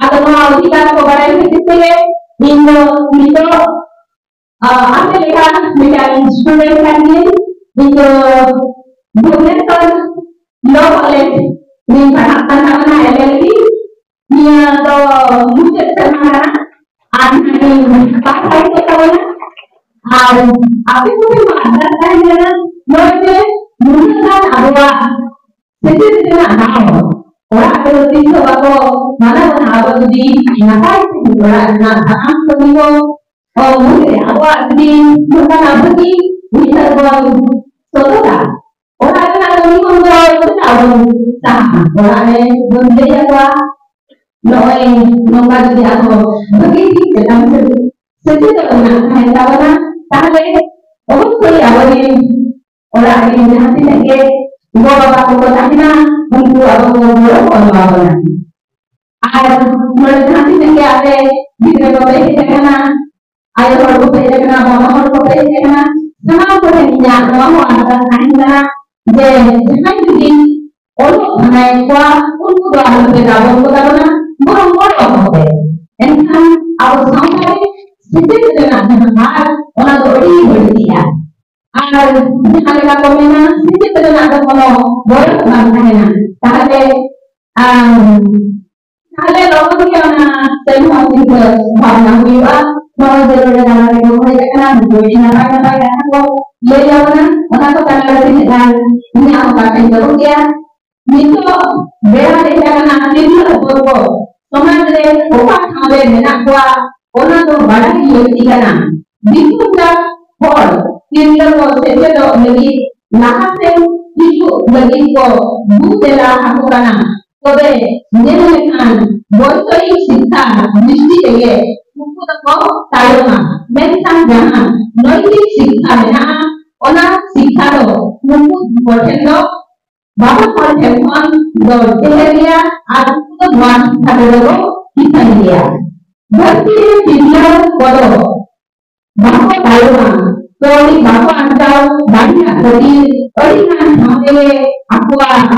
ᱟᱫᱚ ᱱᱚᱣᱟ ᱚᱫᱷᱤᱠᱟᱨ ᱠᱚ ᱵᱟᱲᱟᱭ ᱠᱷᱟᱹᱛᱤᱨ ᱛᱮᱜᱮ ᱤᱧ ᱫᱚ ᱱᱤᱛᱚᱜ, ᱟ, ᱟᱯᱮ ᱞᱮᱠᱟ ᱢᱤᱫᱴᱟᱝ student ᱠᱟᱱ ᱜᱤᱭᱟᱹᱧ᱾ ᱤᱧ ᱫᱚ ᱵᱷᱩᱵᱽᱱᱮᱥᱚᱨ Law College ᱨᱤᱧ ᱯᱟᱲᱦᱟᱜ ᱠᱟᱱ ᱛᱟᱵᱚᱱᱟ, L L B᱾ ᱱᱤᱭᱟᱹ ᱫᱚ ᱢᱩᱪᱟᱹᱫ ᱥᱮᱨᱢᱟ ᱠᱟᱱᱟ᱾ ᱟᱨ ᱱᱤᱭᱟᱹ ᱯᱟᱲᱦᱟᱣ ᱦᱩᱭᱩᱜ ᱛᱟᱵᱚᱱᱟ᱾ ᱟᱨ ᱟᱯᱮ ᱠᱚᱴᱷᱮᱱ ᱦᱚᱸ ᱟᱨᱫᱟᱥ ᱛᱟᱦᱮᱱ ᱠᱟᱱᱟ, ᱱᱚᱜᱼᱚᱭ ᱡᱮ ᱱᱩᱱᱟᱹᱜ ᱜᱟᱱ ᱟᱵᱚᱣᱟᱜ ᱥᱮᱪᱮᱫ ᱨᱮᱱᱟᱜ ᱫᱟᱣ ᱚᱲᱟᱜ ᱨᱮᱫᱚ ᱛᱤᱥ ᱦᱚᱸ ᱵᱟᱠᱚ ᱢᱟᱱᱟ ᱵᱚᱱᱟ᱾ ᱟᱵᱚ ᱡᱩᱫᱤ ᱱᱟᱯᱟᱭ ᱛᱮ ᱚᱲᱟᱜ ᱨᱮᱱᱟᱜ ᱥᱟᱱᱟᱢ ᱠᱟᱹᱢᱤ ᱠᱚ, ᱚ, ᱢᱩᱫᱽᱨᱮ ᱟᱵᱚᱣᱟᱜ ᱡᱩᱫᱤ ᱱᱚᱝᱠᱟᱱᱟᱜ ᱵᱷᱟᱹᱜᱤ ᱩᱭᱦᱟᱹᱨ ᱵᱚᱱ ᱥᱚᱫᱚᱨᱟ, ᱚᱲᱟᱜ ᱨᱮᱱᱟᱜ ᱠᱟᱹᱢᱤ ᱠᱷᱚᱱ ᱫᱚ ᱪᱮᱫᱟᱜ ᱵᱚᱱ ᱥᱟᱦᱟᱜᱼᱟ? ᱚᱲᱟᱜ ᱨᱮ ᱵᱚᱱ ᱞᱟᱹᱭ ᱟᱠᱚᱣᱟ, ᱱᱚᱜᱼᱚᱭ ᱱᱚᱝᱠᱟ ᱡᱩᱫᱤ ᱟᱵᱚ ᱵᱷᱟᱹᱜᱤ ᱴᱷᱤᱠ ᱛᱮ ᱠᱟᱹᱢᱤ ᱥᱮᱪᱮᱫᱚᱜ ᱨᱮᱱᱟᱜ ᱛᱟᱦᱮᱱ ᱛᱟᱵᱚᱱᱟ, ᱛᱟᱦᱞᱮ ᱚᱵᱚᱥᱥᱳᱭ ᱟᱵᱚᱨᱮᱱ ᱚᱲᱟᱜ ᱨᱮ ᱡᱟᱦᱟᱸ ᱛᱤᱱᱟᱹᱜ ᱜᱮ ᱜᱚ ᱵᱟᱵᱟ ᱠᱚᱠᱚ ᱛᱟᱦᱮᱱᱟ, ᱩᱱᱠᱩ ᱟᱵᱚ ᱠᱚ ᱜᱚᱲᱚ ᱠᱚ ᱮᱢᱟ ᱵᱚᱱᱟ᱾ ᱟᱨ ᱱᱚᱰᱮ ᱡᱟᱦᱟᱸ ᱛᱤᱱᱟᱹᱜ ᱜᱮ ᱟᱞᱮ ᱜᱤᱫᱽᱨᱟᱹ ᱠᱚ ᱯᱮ ᱦᱮᱡ ᱟᱠᱟᱱᱟ, ᱟᱭᱳ ᱦᱚᱲ ᱠᱚ ᱯᱮ ᱦᱮᱡ ᱟᱠᱟᱱᱟ, ᱵᱟᱵᱟ ᱦᱚᱲ ᱠᱚ ᱯᱮ ᱦᱮᱡ ᱟᱠᱟᱱᱟ, ᱥᱟᱱᱟᱢ ᱠᱚᱴᱷᱮᱱ ᱤᱧᱟᱹᱜ ᱱᱚᱣᱟ ᱦᱚᱸ ᱟᱨᱫᱟᱥ ᱛᱟᱦᱮᱱ ᱠᱟᱱᱟ ᱡᱮ ᱡᱟᱦᱟᱸᱭ ᱡᱩᱫᱤ ᱚᱞᱚᱜ ᱥᱟᱱᱟᱭᱮᱫ ᱠᱚᱣᱟ, ᱩᱱᱠᱩ ᱫᱚ ᱟᱞᱚ ᱯᱮ ᱫᱟᱵᱚᱱ ᱠᱚ ᱛᱟᱵᱚᱱᱟ, ᱵᱚᱨᱚᱝ ᱜᱚᱲᱚ ᱟᱠᱚ ᱯᱮ᱾ ᱮᱱᱠᱷᱟᱱ ᱟᱵᱚ ᱥᱟᱶᱛᱟ ᱨᱮ ᱥᱮᱪᱮᱫ ᱨᱮᱱᱟᱜ ᱡᱟᱦᱟᱸ ᱦᱟᱨ, ᱚᱱᱟ ᱫᱚ ᱟᱹᱰᱤ ᱵᱟᱹᱲᱛᱤᱜᱼᱟ᱾ ᱟᱨ ᱡᱟᱦᱟᱸ ᱞᱮᱠᱟ ᱠᱚ ᱢᱮᱱᱟ, ᱥᱮᱪᱮᱫ ᱨᱮᱱᱟᱜ ᱫᱚ ᱠᱳᱱᱳ ᱵᱚᱭᱚᱥ ᱵᱟᱝ ᱛᱟᱦᱮᱱᱟ᱾ ᱛᱟᱦᱞᱮ, ᱟᱢ, ᱛᱟᱦᱞᱮ ᱞᱚᱜᱚᱱ ᱜᱮ ᱚᱱᱟ ᱥᱮᱨᱢᱟ ᱪᱤᱱᱛᱟᱹ ᱵᱷᱟᱵᱽᱱᱟ ᱦᱩᱭᱩᱜᱼᱟ᱾ ᱱᱚᱜᱼᱚᱭ ᱡᱮ ᱱᱚᱰᱮ ᱫᱟᱬᱟ ᱨᱮ ᱜᱚᱲᱚ ᱦᱮᱡ ᱟᱠᱟᱱᱟ, ᱱᱩᱠᱩ ᱟᱹᱰᱤ ᱱᱟᱯᱟᱭ ᱱᱟᱯᱟᱭ ᱠᱟᱛᱷᱟ ᱠᱚ ᱞᱟᱹᱭ ᱟᱵᱚᱱᱟ, ᱚᱱᱟ ᱠᱚ ᱛᱟᱞᱟ ᱨᱮ ᱛᱤᱱᱟᱹᱜ ᱜᱟᱱ ᱤᱧᱟᱹᱜ ᱦᱚᱸ ᱠᱟᱛᱷᱟᱧ ᱫᱚᱦᱚ ᱠᱮᱭᱟ᱾ ᱱᱤᱛᱚᱜ ᱵᱮᱲᱟ ᱦᱮᱡ ᱟᱠᱟᱱᱟ, ᱛᱤᱨᱞᱟᱹ ᱦᱚᱯᱚᱱ ᱠᱚ ᱥᱚᱢᱟᱡᱽ ᱨᱮ ᱚᱠᱟ ᱴᱷᱟᱶ ᱨᱮ ᱢᱮᱱᱟᱜ ᱠᱚᱣᱟ, ᱚᱱᱟ ᱫᱚ ᱵᱟᱰᱟᱭ ᱞᱟᱹᱠᱛᱤ ᱠᱟᱱᱟ᱾ ᱫᱤᱥᱚᱢ ᱡᱟᱠ ᱦᱚᱲ ᱛᱤᱨᱞᱟᱹ ᱠᱚ ᱥᱮᱪᱮᱫᱚᱜ ᱞᱟᱹᱜᱤᱫ ᱞᱟᱦᱟ ᱥᱮᱱ ᱦᱤᱡᱩᱜ ᱞᱟᱹᱜᱤᱫ ᱠᱚ ᱫᱩ ᱫᱮᱞᱟ ᱟᱠᱚ ᱠᱟᱱᱟ᱾ ᱛᱚᱵᱮ ᱧᱮᱞ ᱞᱮᱠᱷᱟᱱ ᱵᱳᱭᱥᱚᱭᱤᱠ ᱥᱤᱠᱠᱷᱟ ᱫᱨᱤᱥᱴᱤ ᱛᱮᱜᱮ ᱩᱱᱠᱩ ᱫᱚᱠᱚ ᱛᱟᱭᱚᱢᱟ, ᱢᱮᱱᱠᱷᱟᱱ ᱡᱟᱦᱟᱸ ᱱᱳᱭᱛᱤᱠ ᱥᱤᱠᱠᱷᱟ ᱢᱮᱱᱟᱜᱼᱟ, ᱚᱱᱟ ᱥᱤᱠᱠᱷᱟ ᱫᱚ ᱱᱩᱠᱩ ᱠᱚᱴᱷᱮᱱ ᱫᱚ ᱵᱟᱵᱟ ᱦᱚᱲ ᱴᱷᱮᱱ ᱠᱷᱚᱱ ᱫᱚ ᱰᱷᱮᱨ ᱜᱮᱭᱟ ᱟᱨ ᱩᱱᱠᱩ ᱫᱚ ᱱᱚᱣᱟ ᱥᱤᱠᱠᱷᱟ ᱛᱮᱫᱚ ᱠᱚ ᱠᱤᱥᱟᱹᱬ ᱜᱮᱭᱟ᱾ ᱫᱷᱟᱹᱨᱛᱤ ᱨᱮ ᱛᱤᱨᱞᱟᱹ ᱠᱚᱫᱚ ᱵᱟᱠᱚ ᱛᱟᱭᱚᱢᱟ, ᱠᱟᱹᱣᱰᱤ ᱵᱟᱠᱚ ᱟᱨᱡᱟᱣ ᱫᱟᱲᱮᱭᱟᱜ ᱠᱷᱟᱹᱛᱤᱨ ᱟᱹᱰᱤ ᱜᱟᱱ ᱴᱷᱟᱶ ᱨᱮᱜᱮ ᱟᱠᱚᱣᱟᱜ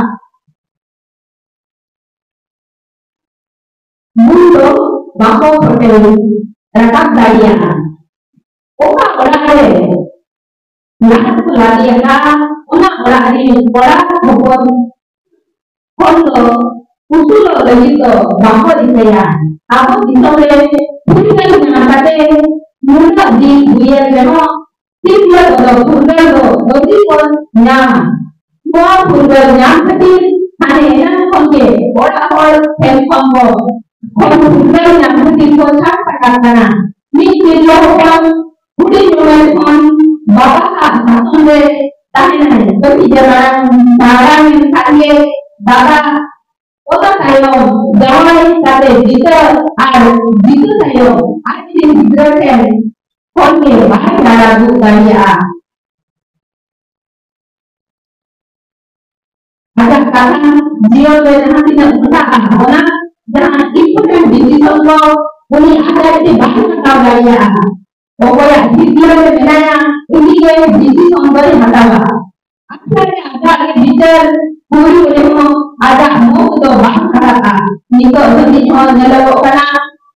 ᱢᱩᱞ ᱫᱚ ᱵᱟᱠᱚ ᱯᱷᱚᱴᱮᱞ ᱨᱟᱠᱟᱵ ᱫᱟᱲᱮᱭᱟᱜᱼᱟ᱾ ᱚᱠᱟ ᱚᱲᱟᱜ ᱨᱮ ᱞᱟᱦᱟ ᱠᱚ ᱞᱟᱫᱮ ᱟᱠᱟᱫᱼᱟ, ᱚᱱᱟ ᱚᱲᱟᱜ ᱨᱮ ᱠᱚᱲᱟ ᱦᱚᱯᱚᱱ ᱦᱚᱲ ᱫᱚ ᱩᱥᱩᱞᱚᱜ ᱞᱟᱹᱜᱤᱫ ᱫᱚ ᱵᱟᱠᱚ ᱨᱤᱠᱟᱹᱭᱟ᱾ ᱟᱵᱚ ᱫᱤᱥᱚᱢ ᱨᱮ ᱯᱷᱩᱨᱜᱟᱹᱞ ᱧᱟᱢ ᱠᱟᱛᱮ ᱱᱩᱱᱟᱹᱜ ᱫᱤᱱ ᱦᱩᱭᱮᱱ ᱨᱮᱦᱚᱸ ᱛᱤᱨᱞᱟᱹ ᱠᱚᱫᱚ ᱯᱷᱩᱨᱜᱟᱹᱞ ᱫᱚ ᱟᱹᱣᱨᱤ ᱠᱚ ᱧᱟᱢᱟ᱾ ᱱᱚᱣᱟ ᱯᱷᱩᱨᱜᱟᱹᱞ ᱧᱟᱢ ᱠᱷᱟᱹᱛᱤᱨ ᱦᱟᱱᱮ ᱮᱱᱟᱝ ᱠᱷᱚᱱ ᱜᱮ ᱚᱲᱟᱜ ᱦᱚᱲ ᱴᱷᱮᱱ ᱠᱷᱚᱱ ᱠᱚ ᱠᱷᱚᱱ ᱯᱷᱩᱨᱜᱟᱹᱞ ᱧᱟᱢ ᱠᱷᱟᱹᱛᱤᱨ ᱠᱚ ᱪᱷᱟᱴ ᱯᱟᱴᱟᱜ ᱠᱟᱱᱟ᱾ ᱢᱤᱫ ᱛᱤᱨᱞᱟᱹ ᱦᱚᱯᱚᱱ ᱦᱩᱰᱤᱧ ᱩᱢᱮᱨ ᱠᱷᱚᱱ ᱵᱟᱵᱟ ᱥᱟᱶ ᱥᱟᱥᱚᱱ ᱨᱮ ᱛᱟᱦᱮᱱᱟᱭ᱾ ᱠᱟᱹᱴᱤᱡ ᱨᱮ ᱢᱟᱨᱟᱝ, ᱢᱟᱨᱟᱝ ᱮᱱ ᱠᱷᱟᱱ ᱜᱮ ᱵᱟᱵᱟ, ᱚᱱᱟ ᱛᱟᱭᱚᱢ ᱡᱟᱶᱟᱭ ᱠᱟᱛᱮ ᱡᱤᱛᱟᱹ ᱟᱨ ᱡᱤᱛᱟᱹ ᱛᱟᱭᱚᱢ ᱟᱡ ᱨᱮᱱ ᱜᱤᱫᱽᱨᱟᱹ ᱴᱷᱮᱱ ᱠᱷᱚᱱ ᱜᱮ ᱵᱟᱭ ᱫᱟᱬᱟ ᱫᱩᱜ ᱫᱟᱲᱮᱭᱟᱜᱼᱟ᱾ ᱟᱡᱟᱜ ᱠᱟᱛᱷᱟ ᱡᱤᱭᱚᱱ ᱨᱮ ᱡᱟᱦᱟᱸ ᱛᱤᱱᱟᱹᱜ ᱜᱷᱚᱴᱟᱜᱼᱟ, ᱚᱱᱟ ᱡᱟᱦᱟᱸ important decision ᱠᱚ ᱩᱱᱤ ᱟᱡ ᱟᱡ ᱛᱮ ᱵᱟᱭ ᱦᱟᱛᱟᱣ ᱫᱟᱲᱮᱭᱟᱜᱼᱟ᱾ ᱚᱠᱚᱭᱟᱜ ᱦᱤᱨᱞᱟᱹ ᱨᱮ ᱢᱮᱱᱟᱭᱟ, ᱩᱱᱤ ᱜᱮ decision ᱫᱚᱭ ᱦᱟᱛᱟᱣᱟ᱾ ᱟᱠᱷᱲᱟ ᱨᱮ ᱟᱡᱟᱜ ᱜᱮ ᱵᱤᱪᱟᱹᱨ ᱦᱩᱭᱩᱜ ᱨᱮᱦᱚᱸ ᱟᱡᱟᱜ ᱢᱚᱛ ᱫᱚ ᱵᱟᱝ ᱦᱟᱨᱟᱜᱼᱟ᱾ ᱱᱤᱛᱚᱜ ᱫᱷᱟᱹᱵᱤᱡ ᱦᱚᱸ ᱧᱮᱞᱚᱜᱚᱜ ᱠᱟᱱᱟ,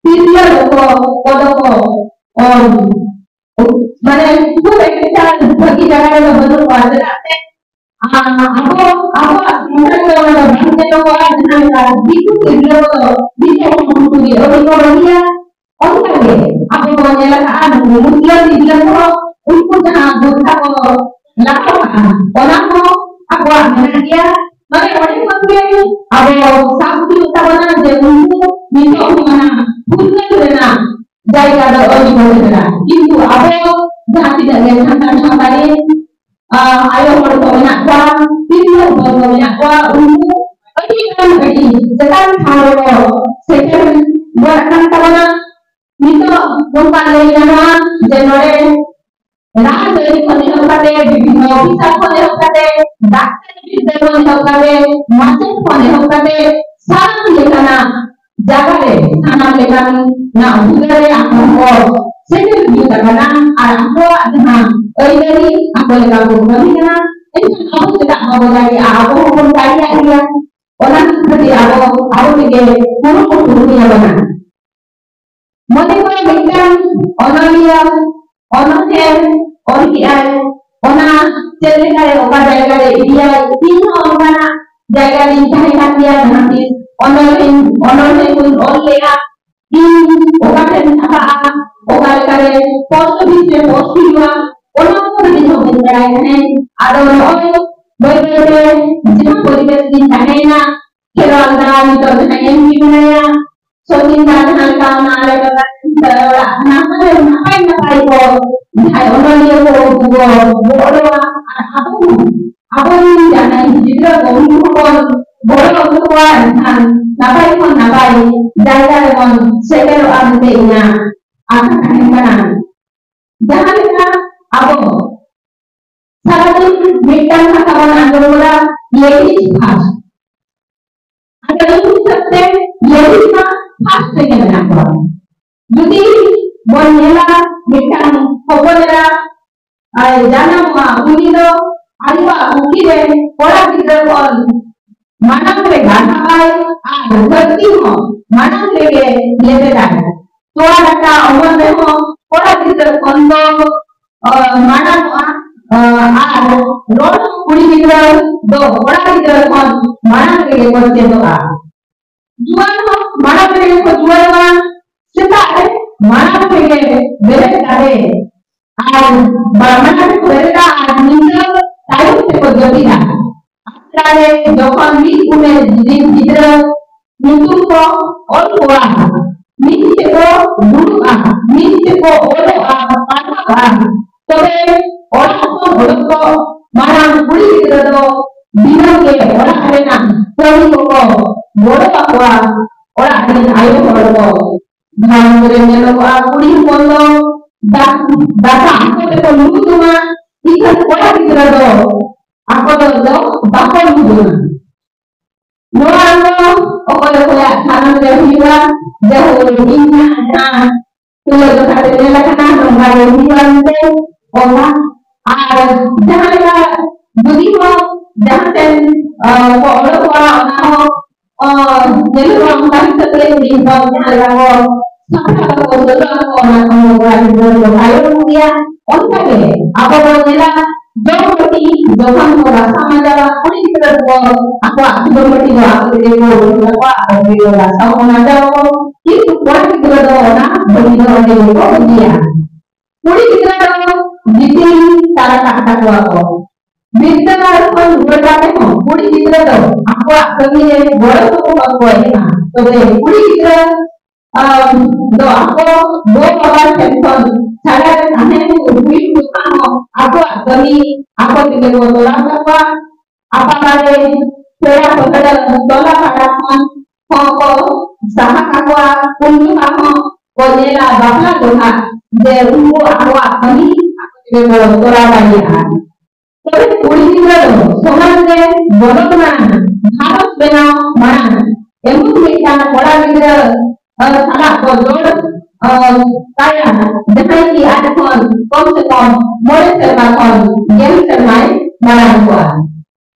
ᱛᱤᱨᱞᱟᱹ ᱫᱚᱠᱚ, ᱠᱚᱫᱚ ᱠᱚ, ᱚ, ᱢᱟᱱᱮ ᱠᱷᱩᱵ ᱮᱠᱴᱟ ᱵᱷᱟᱹᱜᱤ ᱡᱟᱭᱜᱟ ᱨᱮᱫᱚ ᱵᱟᱹᱱᱩᱜ ᱠᱚᱣᱟ᱾ ᱪᱮᱫᱟᱜ ᱥᱮ ᱟᱵᱚ, ᱟᱵᱚᱣᱟᱜ ᱥᱚᱢᱟᱡᱽ ᱨᱮ ᱚᱱᱟ ᱫᱚ ᱵᱟᱝ ᱧᱮᱞᱚᱜᱚᱜᱼᱟ, ᱡᱟᱦᱟᱸ ᱞᱮᱠᱟ ᱫᱤᱠᱩ ᱛᱤᱨᱞᱟᱹ ᱠᱚᱫᱚ ᱫᱤᱠᱩ ᱦᱚᱯᱚᱱ ᱠᱚᱜᱮ ᱟᱹᱣᱨᱤ ᱠᱚ ᱵᱟᱹᱜᱤᱭᱟ᱾ ᱚᱱᱠᱟ ᱜᱮ ᱟᱵᱚ ᱵᱚᱱ ᱧᱮᱞ ᱟᱠᱟᱫᱼᱟ, ᱱᱩᱠᱩ ᱢᱩᱥᱞᱟᱹ ᱛᱤᱨᱞᱟᱹ ᱠᱚᱦᱚᱸ ᱩᱱᱠᱩ ᱡᱟᱦᱟᱸ ᱵᱚᱱᱫᱷᱟ ᱠᱚ ᱞᱟᱜᱟᱣ ᱟᱠᱟᱫᱼᱟ, ᱚᱱᱟ ᱦᱚᱸ ᱟᱵᱚᱣᱟᱜ ᱢᱮᱱᱟᱜ ᱜᱮᱭᱟ᱾ ᱢᱟᱱᱮ ᱚᱸᱰᱮ ᱠᱷᱚᱱ ᱜᱮ ᱟᱵᱚ ᱥᱟᱵ ᱦᱩᱭᱩᱜ ᱛᱟᱵᱚᱱᱟ ᱡᱮ ᱩᱱᱠᱩ ᱱᱤᱛᱚᱜ ᱦᱚᱸ ᱚᱱᱟ ᱯᱷᱩᱨᱜᱟᱹᱞ ᱨᱮᱱᱟᱜ ᱡᱟᱭᱜᱟ ᱫᱚ ᱟᱹᱣᱨᱤ ᱵᱚᱱ ᱥᱮᱴᱮᱨᱟ᱾ ᱠᱤᱱᱛᱩ ᱟᱵᱚ ᱡᱟᱦᱟᱸ ᱛᱤᱱᱟᱹᱜ ᱜᱮ ᱥᱟᱱᱛᱟᱲ ᱥᱟᱶᱛᱟ ᱨᱮ, ᱟ, ᱟᱭᱳ ᱦᱚᱲ ᱠᱚ ᱢᱮᱱᱟᱜ ᱠᱚᱣᱟ, ᱛᱤᱨᱞᱟᱹ ᱦᱚᱯᱚᱱ ᱠᱚ ᱢᱮᱱᱟᱜ ᱠᱚᱣᱟ, ᱩᱱᱠᱩ ᱟᱹᱰᱤ ᱜᱟᱱ ᱟᱹᱰᱤ ᱪᱮᱛᱟᱱ ᱴᱷᱟᱶ ᱨᱮᱠᱚ ᱥᱮᱴᱮᱨ ᱜᱚᱫ ᱟᱠᱟᱱ ᱛᱟᱵᱚᱱᱟ᱾ ᱱᱤᱛᱚᱜ ᱱᱚᱝᱠᱟ ᱞᱟᱹᱭ ᱜᱟᱱᱚᱜᱼᱟ ᱡᱮ ᱱᱚᱰᱮ ᱨᱟᱡᱽᱟᱹᱨᱤ ᱠᱷᱚᱱ ᱮᱦᱚᱵ ᱠᱟᱛᱮ, ᱵᱤᱵᱷᱤᱱᱱᱚ ᱚᱯᱷᱤᱥᱟᱨ ᱠᱷᱚᱱ ᱮᱦᱚᱵ ᱠᱟᱛᱮ, ᱰᱟᱠᱛᱟᱨᱤ ᱵᱤᱨᱫᱟᱹ ᱠᱷᱚᱱ ᱮᱦᱚᱵ ᱠᱟᱛᱮ, ᱢᱟᱪᱮᱫ ᱠᱷᱚᱱ ᱮᱦᱚᱵ ᱠᱟᱛᱮ, ᱥᱟᱱᱟᱢ ᱞᱮᱠᱟᱱᱟᱜ ᱡᱟᱭᱜᱟ ᱨᱮ ᱥᱟᱱᱟᱢ ᱞᱮᱠᱟᱱᱟᱜ ᱦᱩᱫᱟᱹ ᱨᱮ ᱟᱠᱚ ᱦᱚᱸᱠᱚ ᱥᱮᱴᱮᱨ ᱦᱩᱭᱩᱜ ᱛᱟᱵᱚᱱᱟ ᱟᱨ ᱟᱠᱚᱣᱟᱜ ᱡᱟᱦᱟᱸ ᱟᱹᱭᱫᱟᱹᱨᱤ ᱟᱠᱚ ᱞᱮᱠᱟ ᱠᱚ ᱠᱟᱹᱢᱤ ᱠᱟᱱᱟ, ᱮᱱᱠᱷᱟᱱ ᱟᱵᱚ ᱪᱮᱫᱟᱜ ᱵᱟᱵᱚ ᱫᱟᱲᱮᱭᱟᱜᱼᱟ? ᱟᱵᱚ ᱦᱚᱸᱵᱚᱱ ᱫᱟᱲᱮᱭᱟᱜ ᱜᱮᱭᱟ᱾ ᱚᱱᱟ ᱠᱷᱟᱹᱛᱤᱨ ᱟᱵᱚ ᱟᱵᱚ ᱛᱮᱜᱮ ᱠᱩᱨᱩᱢᱩᱴᱩ ᱦᱩᱭ ᱟᱵᱚᱱᱟ᱾ ᱢᱚᱱᱮ ᱠᱚᱨᱮ ᱢᱤᱫᱴᱟᱝ ᱚᱱᱚᱞᱤᱭᱟᱹ, ᱚᱱᱚᱬᱦᱮ ᱚᱞ ᱠᱮᱜᱼᱟᱭ, ᱚᱱᱟ ᱪᱮᱫ ᱞᱮᱠᱟᱨᱮ ᱚᱠᱟ ᱡᱟᱭᱜᱟ ᱨᱮ ᱤᱫᱤᱭᱟᱭ, ᱤᱧ ᱦᱚᱸ ᱚᱱᱠᱟᱱᱟᱜ ᱡᱟᱭᱜᱟ ᱨᱤᱧ ᱛᱟᱦᱮᱸ ᱠᱟᱱ ᱜᱮᱭᱟ, ᱡᱟᱦᱟᱸ ᱛᱤᱥ ᱚᱱᱚᱬᱦᱮ, ᱚᱱᱚᱬᱦᱮ ᱠᱚᱧ ᱚᱞ ᱞᱮᱜᱼᱟ, ᱤᱧ ᱚᱠᱟ ᱴᱷᱮᱱ ᱪᱷᱟᱯᱟᱜᱼᱟ, ᱚᱠᱟ ᱞᱮᱠᱟᱨᱮ ᱯᱳᱥᱴ ᱚᱯᱷᱤᱥ ᱨᱮ ᱯᱳᱥᱴ ᱦᱩᱭᱩᱜᱼᱟ, ᱚᱱᱟ ᱠᱚ ᱠᱟᱹᱴᱤᱡ ᱦᱚᱸ ᱵᱟᱹᱧ ᱵᱟᱲᱟᱭ ᱛᱟᱦᱮᱸᱫ᱾ ᱟᱫᱚ ᱱᱚᱜᱼᱚᱭ ᱵᱟᱹᱭ ᱵᱟᱹᱭ ᱛᱮ ᱡᱟᱦᱟᱸ ᱯᱚᱨᱤᱵᱮᱥ ᱨᱤᱧ ᱛᱟᱦᱮᱸᱭᱮᱱᱟ, ᱠᱷᱮᱨᱣᱟᱞ ᱫᱟ ᱱᱤᱛᱚᱜ ᱡᱟᱦᱟᱸᱭ ᱮᱢ ᱯᱤ ᱢᱮᱱᱟᱭᱟ, ᱥᱚᱪᱤᱱ ᱫᱟ ᱡᱟᱦᱟᱸ ᱞᱮᱠᱟ ᱚᱱᱟ ᱟᱞᱮ ᱴᱚᱞᱟ ᱨᱮᱱ ᱚᱲᱟᱜ ᱱᱟᱯᱟᱭ ᱱᱟᱯᱟᱭ ᱠᱚ, ᱡᱟᱦᱟᱸᱭ ᱚᱱᱚᱞᱤᱭᱟᱹ ᱠᱚ, ᱩᱱᱠᱩ ᱠᱚ ᱜᱚᱲᱚ ᱟᱨ ᱟᱵᱚ ᱦᱚᱸ, ᱟᱵᱚ ᱨᱮᱱ ᱡᱟᱦᱟᱸᱭ ᱜᱤᱫᱽᱨᱟᱹ ᱠᱚ, ᱩᱱᱠᱩ ᱦᱚᱸᱵᱚᱱ ᱜᱚᱲᱚ ᱟᱠᱚᱣᱟ, ᱮᱱᱠᱷᱟᱱ ᱱᱟᱯᱟᱭ ᱠᱷᱚᱱ ᱱᱟᱯᱟᱭ ᱡᱟᱭᱜᱟ ᱨᱮᱵᱚᱱ ᱥᱮᱴᱮᱨᱚᱜᱼᱟ ᱢᱮᱱᱛᱮ ᱤᱧᱟᱹᱜ ᱟᱥᱟ ᱛᱟᱦᱮᱱ ᱠᱟᱱᱟ᱾ ᱡᱟᱦᱟᱸ ᱞᱮᱠᱟ ᱟᱵᱚ ᱥᱟᱨᱟᱫᱤᱱ ᱢᱤᱫᱴᱟᱝ ᱠᱟᱛᱷᱟ ᱵᱚᱱ ᱟᱸᱡᱚᱢ ᱠᱟᱫᱟ, ladies first᱾ ᱟᱫᱚ ᱤᱧ ᱦᱤᱥᱟᱹᱵ ᱛᱮ ladies ᱢᱟ first ᱨᱮᱜᱮ ᱢᱮᱱᱟᱜ ᱠᱚᱣᱟ᱾ ᱡᱩᱫᱤ ᱵᱚᱱ ᱧᱮᱞᱟ ᱢᱤᱫᱴᱟᱝ ᱦᱚᱯᱚᱱ ᱮᱨᱟ ᱟᱨ ᱡᱟᱱᱟᱢᱚᱜᱼᱟ, ᱩᱱᱤ ᱫᱚ ᱟᱭᱳᱣᱟᱜ ᱵᱩᱠᱤ ᱨᱮ ᱠᱚᱲᱟ ᱜᱤᱫᱽᱨᱟᱹ ᱠᱷᱚᱱ ᱢᱟᱲᱟᱝ ᱨᱮ ᱜᱟᱱᱦᱟᱣᱟᱭ ᱟᱨ ᱫᱷᱟᱹᱨᱛᱤ ᱦᱚᱸ ᱢᱟᱲᱟᱝ ᱨᱮᱜᱮ ᱞᱮᱵᱮᱫᱟᱭ᱾ ᱛᱚᱣᱟ ᱫᱟᱠᱟ ᱚᱢᱚᱱ ᱨᱮᱦᱚᱸ ᱠᱚᱲᱟ ᱜᱤᱫᱽᱨᱟᱹ ᱠᱷᱚᱱ ᱫᱚ, ᱚ, ᱢᱟᱲᱟᱝᱚᱜᱼᱟ, ᱚ, ᱟᱨ ᱨᱚᱲ ᱦᱚᱸ ᱠᱩᱲᱤ ᱜᱤᱫᱽᱨᱟᱹ ᱫᱚ ᱠᱚᱲᱟ ᱜᱤᱫᱽᱨᱟᱹ ᱠᱷᱚᱱ ᱢᱟᱲᱟᱝ ᱨᱮᱜᱮ ᱠᱚ ᱪᱮᱫᱚᱜᱼᱟ᱾ ᱡᱩᱣᱟᱹᱱ ᱦᱚᱸ ᱢᱟᱲᱟᱝ ᱨᱮᱜᱮ ᱠᱚ ᱡᱩᱣᱟᱹᱱᱚᱜᱼᱟ, ᱥᱮᱛᱟᱜ ᱨᱮ ᱢᱟᱲᱟᱝ ᱨᱮᱜᱮ ᱵᱮᱨᱮᱫ ᱠᱟᱛᱮ ᱟᱨ ᱵᱟᱨ ᱢᱟᱲᱟᱝ ᱨᱮᱠᱚ ᱵᱮᱨᱮᱫᱟ ᱟᱨ ᱧᱤᱫᱟᱹ ᱛᱟᱭᱚᱢ ᱛᱮᱠᱚ ᱡᱟᱹᱯᱤᱫᱟ᱾ ᱟᱥᱲᱟ ᱨᱮ ᱡᱚᱠᱷᱚᱱ ᱢᱤᱫ ᱩᱢᱮᱨ ᱨᱤᱱ ᱜᱤᱫᱽᱨᱟᱹ ᱧᱩᱛᱩᱢ ᱠᱚ ᱚᱞ ᱠᱚᱣᱟ, ᱢᱤᱫ ᱛᱮᱠᱚ ᱫᱩᱲᱩᱵᱼᱟ, ᱢᱤᱫ ᱛᱮᱠᱚ ᱚᱞᱚᱜᱼᱟ, ᱯᱟᱲᱦᱟᱜᱼᱟ, ᱛᱚᱵᱮ ᱚᱲᱟᱜ ᱠᱷᱚᱱ ᱚᱰᱚᱠ ᱠᱚ ᱢᱟᱲᱟᱝ ᱠᱩᱲᱤ ᱜᱤᱫᱽᱨᱟᱹ ᱫᱚ ᱫᱤᱱᱟᱹᱢ ᱜᱮ ᱚᱲᱟᱜ ᱨᱮᱱᱟᱜ ᱠᱟᱹᱢᱤ ᱠᱚᱠᱚ ᱜᱚᱲᱚ ᱟᱠᱚᱣᱟ ᱚᱲᱟᱜ ᱨᱮᱱ ᱟᱭᱳ ᱦᱚᱲ ᱠᱚ᱾ ᱜᱷᱟᱨᱚᱸᱡᱽ ᱨᱮ ᱧᱮᱞᱚᱜᱚᱜᱼᱟ, ᱠᱩᱲᱤ ᱦᱚᱯᱚᱱ ᱫᱚ ᱫᱟ-, ᱫᱟᱠᱟ ᱟᱠᱚ ᱛᱮᱠᱚ ᱞᱩ ᱡᱚᱝᱟ, ᱤᱠᱷᱟᱹᱱ ᱠᱚᱲᱟ ᱜᱤᱫᱽᱨᱟᱹ ᱫᱚ ᱟᱠᱚ ᱫᱚ, ᱫᱚ ᱵᱟᱠᱚ ᱞᱩ ᱡᱚᱝᱟ᱾ ᱱᱚᱣᱟ ᱫᱚ ᱚᱠᱚᱭ ᱚᱠᱚᱭᱟᱜ ᱥᱟᱢᱟᱝ ᱨᱮ ᱦᱩᱭᱩᱜᱼᱟ, ᱡᱟᱦᱟᱸ ᱤᱧᱟᱹᱜ ᱡᱟᱦᱟᱸ ᱛᱩᱞᱟᱹ ᱡᱚᱠᱷᱟ ᱛᱮ ᱧᱮᱞ ᱟᱠᱟᱱᱟ, ᱱᱚᱝᱠᱟ ᱜᱮ ᱦᱩᱭᱩᱜᱼᱟ ᱢᱮᱱᱛᱮ ᱚᱱᱟ᱾ ᱟᱨ ᱡᱟᱦᱟᱸ ᱞᱮᱠᱟ ᱡᱩᱫᱤ ᱦᱚᱸ ᱡᱟᱦᱟᱸ ᱥᱮᱱ, ᱟᱸ, ᱠᱚ ᱚᱰᱚᱠᱚᱜᱼᱟ, ᱚᱱᱟ ᱦᱚᱸ, ᱟᱸ, ᱧᱮᱞᱚᱜᱼᱟ, ᱚᱱᱠᱟ ᱦᱤᱥᱟᱹᱵ ᱛᱮ ᱠᱩᱲᱤ ᱦᱚᱯᱚᱱ ᱡᱟᱦᱟᱸ ᱞᱮᱠᱟ ᱠᱚ ᱥᱟᱯᱲᱟᱣ ᱟᱠᱚ, ᱥᱟᱹᱛ ᱟᱠᱚ, ᱚᱱᱟ ᱠᱷᱚᱱ ᱫᱚ ᱠᱚᱲᱟ ᱜᱤᱫᱽᱨᱟᱹ ᱫᱚ ᱛᱟᱭᱚᱢ ᱜᱮᱭᱟ᱾ ᱚᱱᱠᱟ ᱜᱮ ᱟᱵᱚ ᱵᱚᱱ ᱧᱮᱞᱟ, ᱡᱚᱢ ᱵᱟᱹᱴᱤ ᱡᱚᱠᱷᱚᱱ ᱠᱚ ᱨᱟᱥᱟ ᱢᱟᱡᱟᱣᱟ, ᱠᱩᱲᱤ ᱜᱤᱫᱽᱨᱟᱹ ᱫᱚ ᱟᱠᱚᱣᱟᱜ ᱡᱚᱢ ᱵᱟᱹᱴᱤ ᱫᱚ ᱟᱠᱚ ᱛᱮᱜᱮ ᱠᱚ ᱟᱹᱜᱩ ᱛᱟᱠᱚᱣᱟ, ᱟᱠᱚ ᱛᱮᱜᱮ ᱠᱚ ᱨᱟᱥᱟ ᱢᱟᱡᱟᱣᱟ ᱠᱚ᱾ ᱠᱤᱱᱛᱩ ᱠᱚᱲᱟ ᱜᱤᱫᱽᱨᱟᱹ ᱫᱚ ᱚᱱᱟ ᱵᱟᱹᱴᱤ ᱫᱚ ᱚᱸᱰᱮ ᱜᱮᱠᱚ ᱤᱫᱤᱭᱟ᱾ ᱠᱩᱲᱤ ᱜᱤᱫᱽᱨᱟᱹ ᱫᱚ ᱜᱤᱛᱤᱞ ᱛᱟᱨᱟ ᱠᱟᱜ ᱛᱟᱠᱚᱣᱟ ᱠᱚ᱾ ᱵᱤᱨᱫᱟᱹᱜᱟᱲ ᱠᱷᱚᱱ ᱨᱩᱣᱟᱹᱲ ᱠᱟᱛᱮ ᱦᱚᱸ ᱠᱩᱲᱤ ᱜᱤᱫᱽᱨᱟᱹ ᱫᱚ ᱟᱠᱚᱣᱟᱜ ᱠᱟᱹᱢᱤ ᱨᱮ ᱜᱚᱲᱚ ᱥᱚᱯᱚᱦᱚᱫ ᱠᱚ ᱮᱢᱟ᱾ ᱛᱚᱵᱮ ᱠᱩᱲᱤ ᱜᱤᱫᱽᱨᱟᱹ, ᱟᱢ, ᱫᱚ ᱟᱠᱚ ᱜᱚ ᱵᱟᱵᱟ ᱴᱷᱮᱱ ᱠᱷᱚᱱ ᱪᱷᱟᱰᱟ ᱨᱮ ᱛᱟᱦᱮᱸ ᱦᱩᱭᱩᱜ ᱡᱚᱠᱷᱟᱱ ᱦᱚᱸ ᱟᱠᱚᱣᱟᱜ ᱠᱟᱹᱢᱤ ᱟᱠᱚ ᱛᱮᱜᱮ ᱠᱚ ᱛᱚᱨᱟᱣ ᱛᱟᱠᱚᱣᱟ᱾ ᱟᱯᱟᱢᱟᱨᱮ ᱯᱮᱲᱟ ᱯᱟᱹᱦᱲᱟᱹ ᱴᱚᱞᱟ ᱯᱟᱲᱟ ᱠᱷᱚᱱ ᱦᱚᱸ ᱠᱚ ᱥᱟᱦᱟ ᱠᱟᱠᱚᱣᱟ, ᱩᱱ ᱡᱚᱠᱷᱟ ᱦᱚᱸ ᱠᱚ ᱧᱮᱞᱟ ᱵᱟᱯᱞᱟ ᱡᱚᱠᱷᱟ ᱡᱮ ᱩᱱᱠᱩ ᱟᱠᱚᱣᱟᱜ ᱠᱟᱹᱢᱤ ᱟᱠᱚ ᱛᱮᱜᱮ ᱠᱚ ᱛᱚᱨᱟᱣ ᱫᱟᱲᱮᱭᱟᱜᱼᱟ᱾ ᱛᱚᱵᱮ ᱠᱩᱲᱤ ᱜᱤᱫᱽᱨᱟᱹ ᱫᱚ ᱥᱚᱢᱟᱡᱽ ᱨᱮ ᱵᱚᱞᱚᱱ ᱢᱟᱲᱟᱝ, ᱜᱷᱟᱨᱚᱸᱡᱽ ᱵᱮᱱᱟᱣ ᱢᱟᱲᱟᱝ, ᱮᱢᱚᱱ ᱢᱤᱫᱴᱟᱝ ᱠᱚᱲᱟ ᱜᱤᱫᱽᱨᱟᱹ, ᱟᱨ ᱥᱟᱞᱟᱜ ᱠᱚ ᱡᱚᱲ, ᱟᱨ ᱛᱟᱭᱟ, ᱡᱟᱦᱟᱸᱭ ᱠᱤ ᱟᱡ ᱠᱷᱚᱱ ᱠᱚᱢ ᱥᱮ ᱠᱚᱢ ᱢᱚᱬᱮ ᱥᱮᱨᱢᱟ ᱠᱷᱚᱱ ᱜᱮᱞ ᱥᱮᱨᱢᱟᱭ ᱢᱟᱲᱟᱝ ᱠᱚᱣᱟ᱾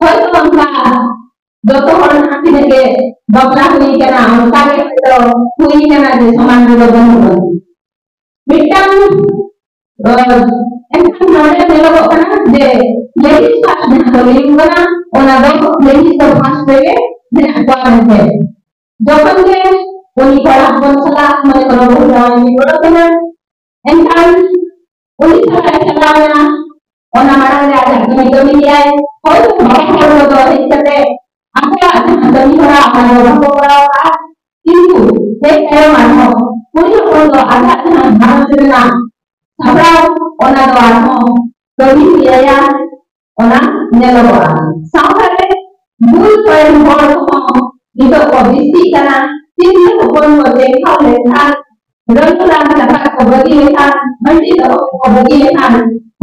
ᱦᱚᱭᱛᱚ ᱚᱱᱠᱟ ᱡᱚᱛᱚ ᱦᱚᱲ ᱡᱟᱦᱟᱸ ᱛᱤᱱᱟᱹᱜ ᱜᱮ ᱵᱟᱯᱞᱟ ᱦᱩᱭ ᱠᱟᱱᱟ, ᱚᱱᱠᱟ ᱜᱮ ᱦᱚᱭᱛᱚ ᱦᱩᱭ ᱠᱟᱱᱟ ᱡᱮ ᱥᱚᱢᱟᱡᱽ ᱨᱮᱫᱚ ᱵᱟᱹᱱᱩᱜ ᱵᱚᱱᱟ᱾ ᱢᱤᱫᱴᱟᱝ, ᱟᱨ ᱮᱱᱠᱷᱟᱱ ᱱᱚᱰᱮ ᱧᱮᱞᱚᱜᱚᱜ ᱠᱟᱱᱟ ᱡᱮ ladies first ᱡᱟᱦᱟᱸ ᱠᱚ ᱞᱟᱹᱭ ᱠᱟᱱᱟ, ᱚᱱᱟ ᱫᱚ ladies ᱫᱚ first ᱨᱮᱜᱮ ᱢᱮᱱᱟᱜ ᱠᱚᱣᱟ ᱢᱮᱱᱛᱮ᱾ ᱡᱚᱠᱷᱚᱱ ᱜᱮ ᱩᱱᱤ ᱠᱚᱲᱟ ᱦᱚᱯᱚᱱ ᱥᱟᱞᱟᱜ ᱢᱟᱱᱮ ᱠᱚᱲᱟ ᱦᱚᱯᱚᱱ ᱡᱟᱶᱟᱭ ᱢᱤᱫ ᱜᱚᱲᱚ ᱠᱟᱱᱟ, ᱮᱱᱠᱷᱟᱱ ᱩᱱᱤ ᱥᱟᱞᱟᱜ ᱮ ᱪᱟᱞᱟᱣ ᱮᱱᱟ, ᱚᱱᱟ ᱢᱟᱲᱟᱝ ᱨᱮ ᱟᱡᱟᱜ ᱠᱟᱹᱢᱤ ᱠᱟᱹᱢᱤ ᱠᱮᱫᱟᱭ᱾ ᱦᱳᱭ, ᱵᱟᱵᱟ ᱦᱚᱲ ᱠᱚᱫᱚ ᱦᱮᱡ ᱠᱟᱛᱮ ᱟᱠᱚᱣᱟᱜ ᱡᱟᱦᱟᱸ ᱠᱟᱹᱢᱤ ᱦᱚᱨᱟ ᱚᱱᱟ ᱫᱚ ᱵᱟᱠᱚ ᱠᱚᱨᱟᱣ ᱠᱟᱜᱼᱟ, ᱠᱤᱱᱛᱩ ᱦᱮᱡ ᱛᱟᱭᱚᱢ ᱟᱨᱦᱚᱸ ᱠᱩᱲᱤ ᱦᱚᱯᱚᱱ ᱫᱚ ᱟᱡᱟᱜ ᱡᱟᱦᱟᱸ ᱜᱷᱟᱨᱚᱸᱡᱽ ᱨᱮᱱᱟᱜ ᱥᱟᱯᱲᱟᱣ ᱚᱱᱟ ᱫᱚ ᱟᱨᱦᱚᱸ ᱠᱟᱹᱢᱤ ᱦᱩᱭ ᱟᱭᱟ᱾ ᱚᱱᱟ ᱧᱮᱞᱚᱜᱚᱜᱼᱟ᱾ ᱥᱟᱶᱛᱟ ᱨᱮ ᱵᱩᱞ ᱠᱚᱨᱮᱱ ᱦᱚᱲ ᱠᱚᱦᱚᱸ ᱱᱤᱛᱚᱜ ᱠᱚ ᱵᱤᱥᱤᱜ ᱠᱟᱱᱟ᱾ ᱛᱤᱨᱞᱟᱹ ᱦᱚᱯᱚᱱ ᱠᱚ ᱪᱮᱸᱜᱷᱟᱣ ᱞᱮᱱᱠᱷᱟᱱ, ᱨᱟᱹᱥᱠᱟᱹ ᱟᱱ ᱠᱟᱛᱷᱟ ᱠᱚ ᱵᱟᱹᱜᱤ ᱞᱮᱠᱷᱟᱱ, ᱦᱟᱺᱰᱤ ᱫᱚᱦᱚ ᱠᱚ ᱵᱟᱹᱜᱤ ᱞᱮᱠᱷᱟᱱ,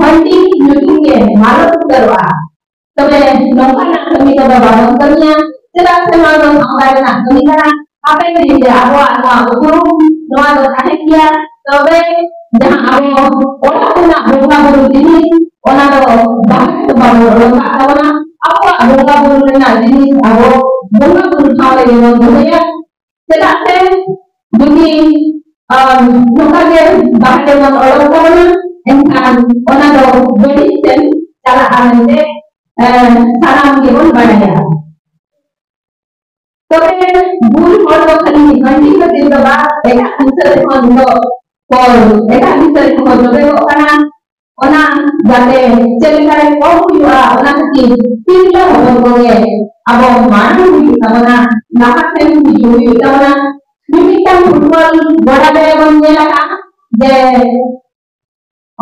ᱦᱟᱺᱰᱤ ᱧᱩᱛᱩᱢ ᱜᱮ ᱢᱟᱞᱚᱴ ᱩᱛᱟᱹᱨᱚᱜᱼᱟ᱾ ᱛᱚᱵᱮ ᱱᱚᱝᱠᱟᱱᱟᱜ ᱠᱟᱹᱢᱤ ᱠᱚᱫᱚ ᱵᱟᱵᱚᱱ ᱠᱟᱹᱢᱤᱭᱟ᱾ ᱥᱮ ᱪᱮᱫᱟᱜ ᱥᱮ ᱱᱚᱣᱟ ᱫᱚ ᱥᱟᱶᱛᱟ ᱨᱮᱱᱟᱜ ᱠᱟᱹᱢᱤ ᱠᱟᱱᱟ᱾ ᱦᱟᱯᱮᱱ ᱫᱤᱱ ᱨᱮ ᱟᱵᱚᱣᱟᱜ ᱱᱚᱣᱟ ᱩᱯᱨᱩᱢ ᱱᱚᱣᱟ ᱫᱚ ᱛᱟᱦᱮᱸ ᱜᱮᱭᱟ᱾ ᱛᱚᱵᱮ ᱡᱟᱦᱟᱸ ᱟᱵᱚ ᱚᱲᱟᱜ ᱨᱮᱱᱟᱜ ᱵᱚᱸᱜᱟ ᱵᱩᱨᱩ ᱡᱤᱱᱤᱥ, ᱚᱱᱟ ᱫᱚ ᱵᱟᱦᱨᱮ ᱫᱚ ᱵᱟᱵᱚᱱ ᱚᱰᱚᱠ ᱠᱟᱜ ᱛᱟᱵᱚᱱᱟ᱾ ᱟᱵᱚᱣᱟᱜ ᱵᱚᱸᱜᱟ ᱵᱩᱨᱩ ᱨᱮᱱᱟᱜ ᱡᱤᱱᱤᱥ ᱟᱵᱚ ᱵᱚᱸᱜᱟ ᱵᱩᱨᱩ ᱴᱷᱟᱶ ᱨᱮᱜᱮ ᱵᱚᱱ ᱫᱚᱦᱚᱭᱟ᱾ ᱪᱮᱫᱟᱜ ᱥᱮ ᱡᱩᱫᱤ, ᱟᱢ, ᱱᱚᱝᱠᱟ ᱜᱮ ᱵᱟᱦᱨᱮ ᱵᱚᱱ ᱚᱰᱚᱠ ᱛᱟᱵᱚᱱᱟ, ᱮᱱᱠᱷᱟᱱ ᱚᱱᱟ ᱫᱚ ᱵᱟᱹᱲᱤᱡ ᱥᱮᱱ ᱪᱟᱞᱟᱜᱼᱟ ᱢᱮᱱᱛᱮ, ᱮ, ᱥᱟᱱᱟᱢ ᱜᱮᱵᱚᱱ ᱵᱟᱲᱟᱭᱟ᱾ ᱛᱚᱵᱮ ᱵᱩᱞ ᱦᱚᱲ ᱫᱚ ᱠᱷᱟᱹᱞᱤ ᱦᱟᱺᱰᱤ ᱠᱷᱟᱹᱛᱤᱨ ᱫᱚ ᱵᱟᱝ, ᱮᱴᱟᱜ ᱱᱤᱥᱟᱹ ᱨᱮᱦᱚᱸ ᱱᱤᱛᱚᱜ ᱠᱚ, ᱮᱴᱟᱜ ᱱᱤᱥᱟᱹ ᱨᱮᱦᱚᱸ ᱡᱚᱵᱮᱜᱚᱜ ᱠᱟᱱᱟ᱾ ᱚᱱᱟ ᱡᱟᱛᱮ ᱪᱮᱫ ᱞᱮᱠᱟᱨᱮ ᱠᱚᱢ ᱦᱩᱭᱩᱜᱼᱟ, ᱚᱱᱟ ᱠᱷᱟᱹᱛᱤᱨ ᱛᱤᱨᱞᱟᱹ ᱦᱚᱯᱚᱱ ᱠᱚᱜᱮ ᱟᱵᱚ ᱢᱟᱲᱟᱝ ᱦᱩᱭᱩᱜ ᱛᱟᱵᱚᱱᱟ, ᱞᱟᱦᱟ ᱥᱮᱱ ᱦᱤᱡᱩᱜ ᱦᱩᱭᱩᱜ ᱛᱟᱵᱚᱱᱟ᱾ ᱢᱤᱢᱤᱫᱴᱟᱝ ᱯᱷᱩᱴᱵᱚᱞ ᱜᱚᱰᱟ ᱨᱮ ᱵᱚᱱ ᱧᱮᱞ ᱟᱠᱟᱫᱼᱟ ᱡᱮ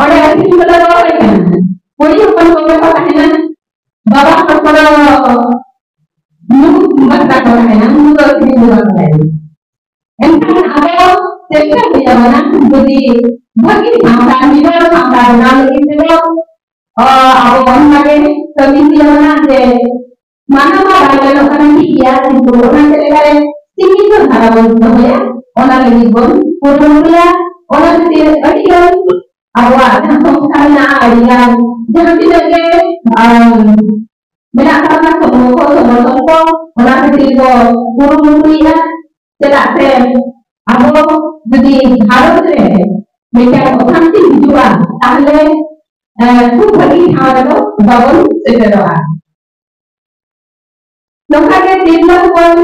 ᱚᱸᱰᱮ ᱟᱹᱠᱷᱨᱤᱧ ᱠᱚᱫᱚ ᱠᱚ ᱦᱮᱡ ᱠᱟᱱᱟ, ᱠᱩᱲᱤ ᱦᱚᱯᱚᱱ ᱠᱚᱜᱮ ᱠᱚ ᱛᱟᱦᱮᱱᱟ, ᱵᱟᱵᱟ ᱦᱚᱲ ᱠᱚᱫᱚ ᱧᱩ ᱵᱟᱠᱷᱨᱟ ᱠᱚ ᱛᱟᱦᱮᱱᱟ, ᱩᱱᱠᱩ ᱫᱚ ᱟᱹᱠᱷᱨᱤᱧ ᱫᱚ ᱵᱟᱠᱚ ᱛᱟᱦᱮᱱᱟ᱾ ᱮᱱᱠᱷᱟᱱ ᱟᱵᱚ ᱪᱮᱥᱴᱟ ᱦᱩᱭ ᱟᱵᱚᱱᱟ, ᱡᱩᱫᱤ ᱵᱷᱟᱹᱜᱤ ᱥᱟᱶᱛᱟ, ᱱᱤᱨᱚᱲ ᱥᱟᱶᱛᱟ ᱵᱮᱱᱟᱣ ᱞᱟᱹᱜᱤᱫ ᱛᱮᱫᱚ, ᱚ, ᱟᱵᱚ ᱚᱱᱠᱟᱜᱮ ᱠᱟᱹᱢᱤ ᱦᱩᱭ ᱟᱵᱚᱱᱟ ᱡᱮ ᱢᱟᱱᱟ ᱢᱟ ᱵᱟᱭ ᱜᱟᱱᱚᱜ ᱠᱟᱱᱟ, ᱴᱷᱤᱠ ᱜᱮᱭᱟ, ᱠᱤᱱᱛᱩ ᱚᱱᱟ ᱪᱮᱫ ᱞᱮᱠᱟᱨᱮ ᱥᱤᱢᱤᱛ ᱫᱷᱟᱨᱟ ᱵᱚᱱ ᱫᱚᱦᱚᱭᱟ, ᱚᱱᱟ ᱞᱟᱹᱜᱤᱫ ᱵᱚᱱ ᱠᱩᱨᱩᱢᱩᱴᱩᱭᱟ᱾ ᱚᱱᱟ ᱠᱷᱟᱹᱛᱤᱨ ᱟᱹᱰᱤ ᱜᱟᱱ ᱟᱵᱚᱣᱟᱜ ᱡᱟᱦᱟᱸ ᱥᱚᱝᱥᱛᱷᱟ ᱢᱮᱱᱟᱜᱼᱟ, ᱟᱹᱰᱤ ᱜᱟᱱ ᱡᱟᱦᱟᱸ ᱛᱤᱱᱟᱹᱜ ᱜᱮ, ᱟᱢ, ᱢᱮᱱᱟᱜ ᱛᱟᱵᱚᱱᱟ, ᱥᱚᱝᱜᱚ ᱠᱚ, ᱥᱚᱝᱜᱚᱴᱷᱚᱱ ᱠᱚ, ᱚᱱᱟ ᱠᱷᱟᱹᱛᱤᱨ ᱠᱚ ᱠᱩᱨᱩᱢᱩᱴᱩᱭᱮᱫᱟ᱾ ᱪᱮᱫᱟᱜ ᱥᱮ ᱟᱵᱚ ᱡᱩᱫᱤ ᱜᱷᱟᱨᱚᱸᱡᱽ ᱨᱮ ᱢᱤᱫᱴᱟᱝ ᱚᱥᱟᱱᱛᱤ ᱦᱤᱡᱩᱜᱼᱟ, ᱛᱟᱦᱞᱮ, ᱮ, ᱠᱷᱩᱵ ᱵᱷᱟᱹᱜᱤ ᱴᱷᱟᱶ ᱨᱮᱫᱚ ᱵᱟᱵᱚᱱ ᱥᱮᱴᱮᱨᱚᱜᱼᱟ᱾ ᱱᱚᱝᱠᱟ ᱜᱮ ᱛᱤᱨᱞᱟᱹ ᱦᱚᱯᱚᱱ